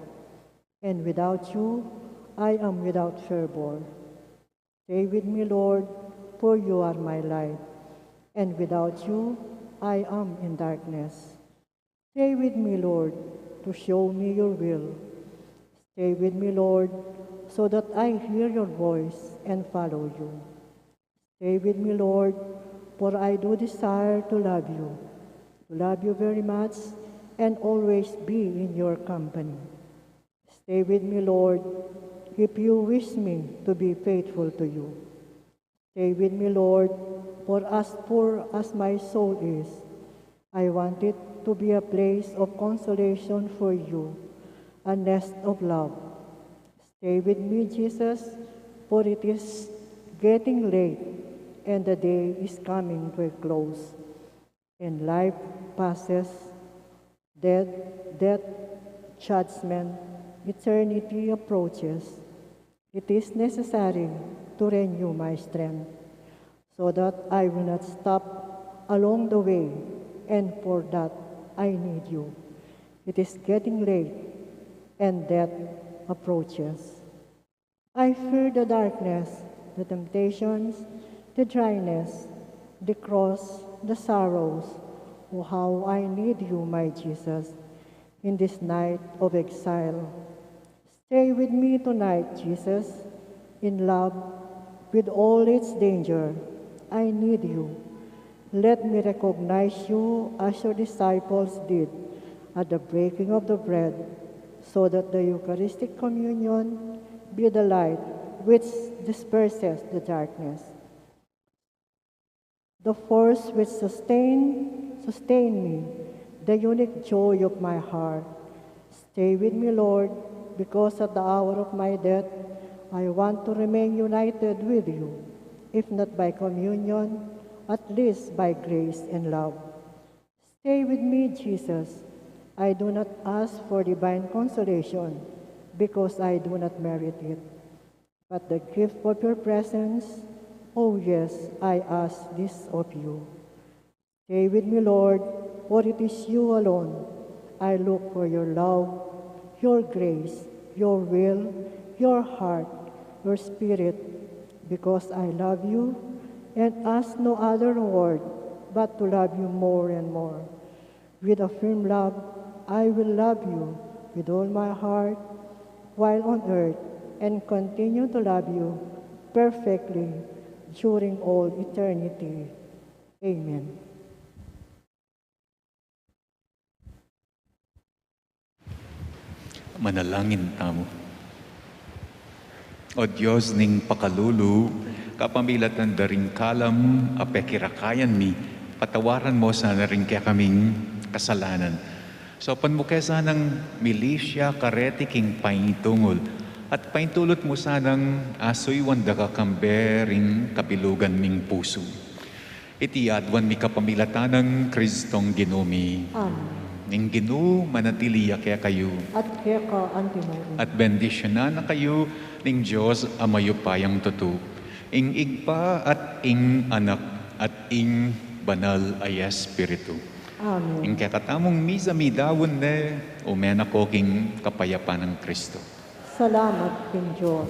and without you I am without fervor. Stay with me, Lord, for you are my light, and without you I am in darkness. Stay with me, Lord, to show me your will. Stay with me, Lord, so that I hear your voice and follow you. Stay with me, Lord, for I do desire to love you, to love you very much, and always be in your company. Stay with me, Lord, if you wish me to be faithful to you. Stay with me, Lord, for as poor as my soul is, I want it to be a place of consolation for you, a nest of love. Stay with me, Jesus, for it is getting late and the day is coming to a close. And life passes, death, death, judgment, eternity approaches. It is necessary to renew my strength so that I will not stop along the way, and for that I need you. It is getting late and death approaches. I fear the darkness, the temptations, the dryness, the cross, the sorrows. Oh, how I need you, my Jesus, in this night of exile. Stay with me tonight, Jesus, in love, with all its danger. I need you. Let me recognize you as your disciples did at the breaking of the bread, so that the Eucharistic communion be the light which disperses the darkness. The force which sustain, sustain me, the unique joy of my heart. Stay with me, Lord, because at the hour of my death, I want to remain united with you, if not by communion, at least by grace and love. Stay with me, Jesus. I do not ask for divine consolation, because I do not merit it, but the gift of your presence. Oh yes, I ask this of you. Stay with me, Lord, for it is you alone I look for, your love, your grace, your will, your heart, your spirit, because I love you and ask no other reward but to love you more and more. With a firm love, I will love you with all my heart while on earth, and continue to love you perfectly during all eternity. Amen. Manalangin tamu. O Dios ning pakalulu, kapamilatan da ring kalam a pekirakayan mi, patawaran mu sana ring kekaming kasalanan. Saupan mu ke sanang mili ya kareti king paintungul, at paintulut mu sanang asuyuan da ka kambe ring kabilugan ming pusu. Iti aduan mi kapamilatan nang Kristong Ginu mi. Amen. Ing Ginu manatili ya kekayu. At keka antimurin. At bendisyunan na kayu ning Dios a mayupayang tutu, ing Ibpa at ing Anak at ing Banal a Espiritu. Amen. Ing kekatamung misa midaun ne, ume na ko king kapayapan nang Kristo. Salamat king Dios.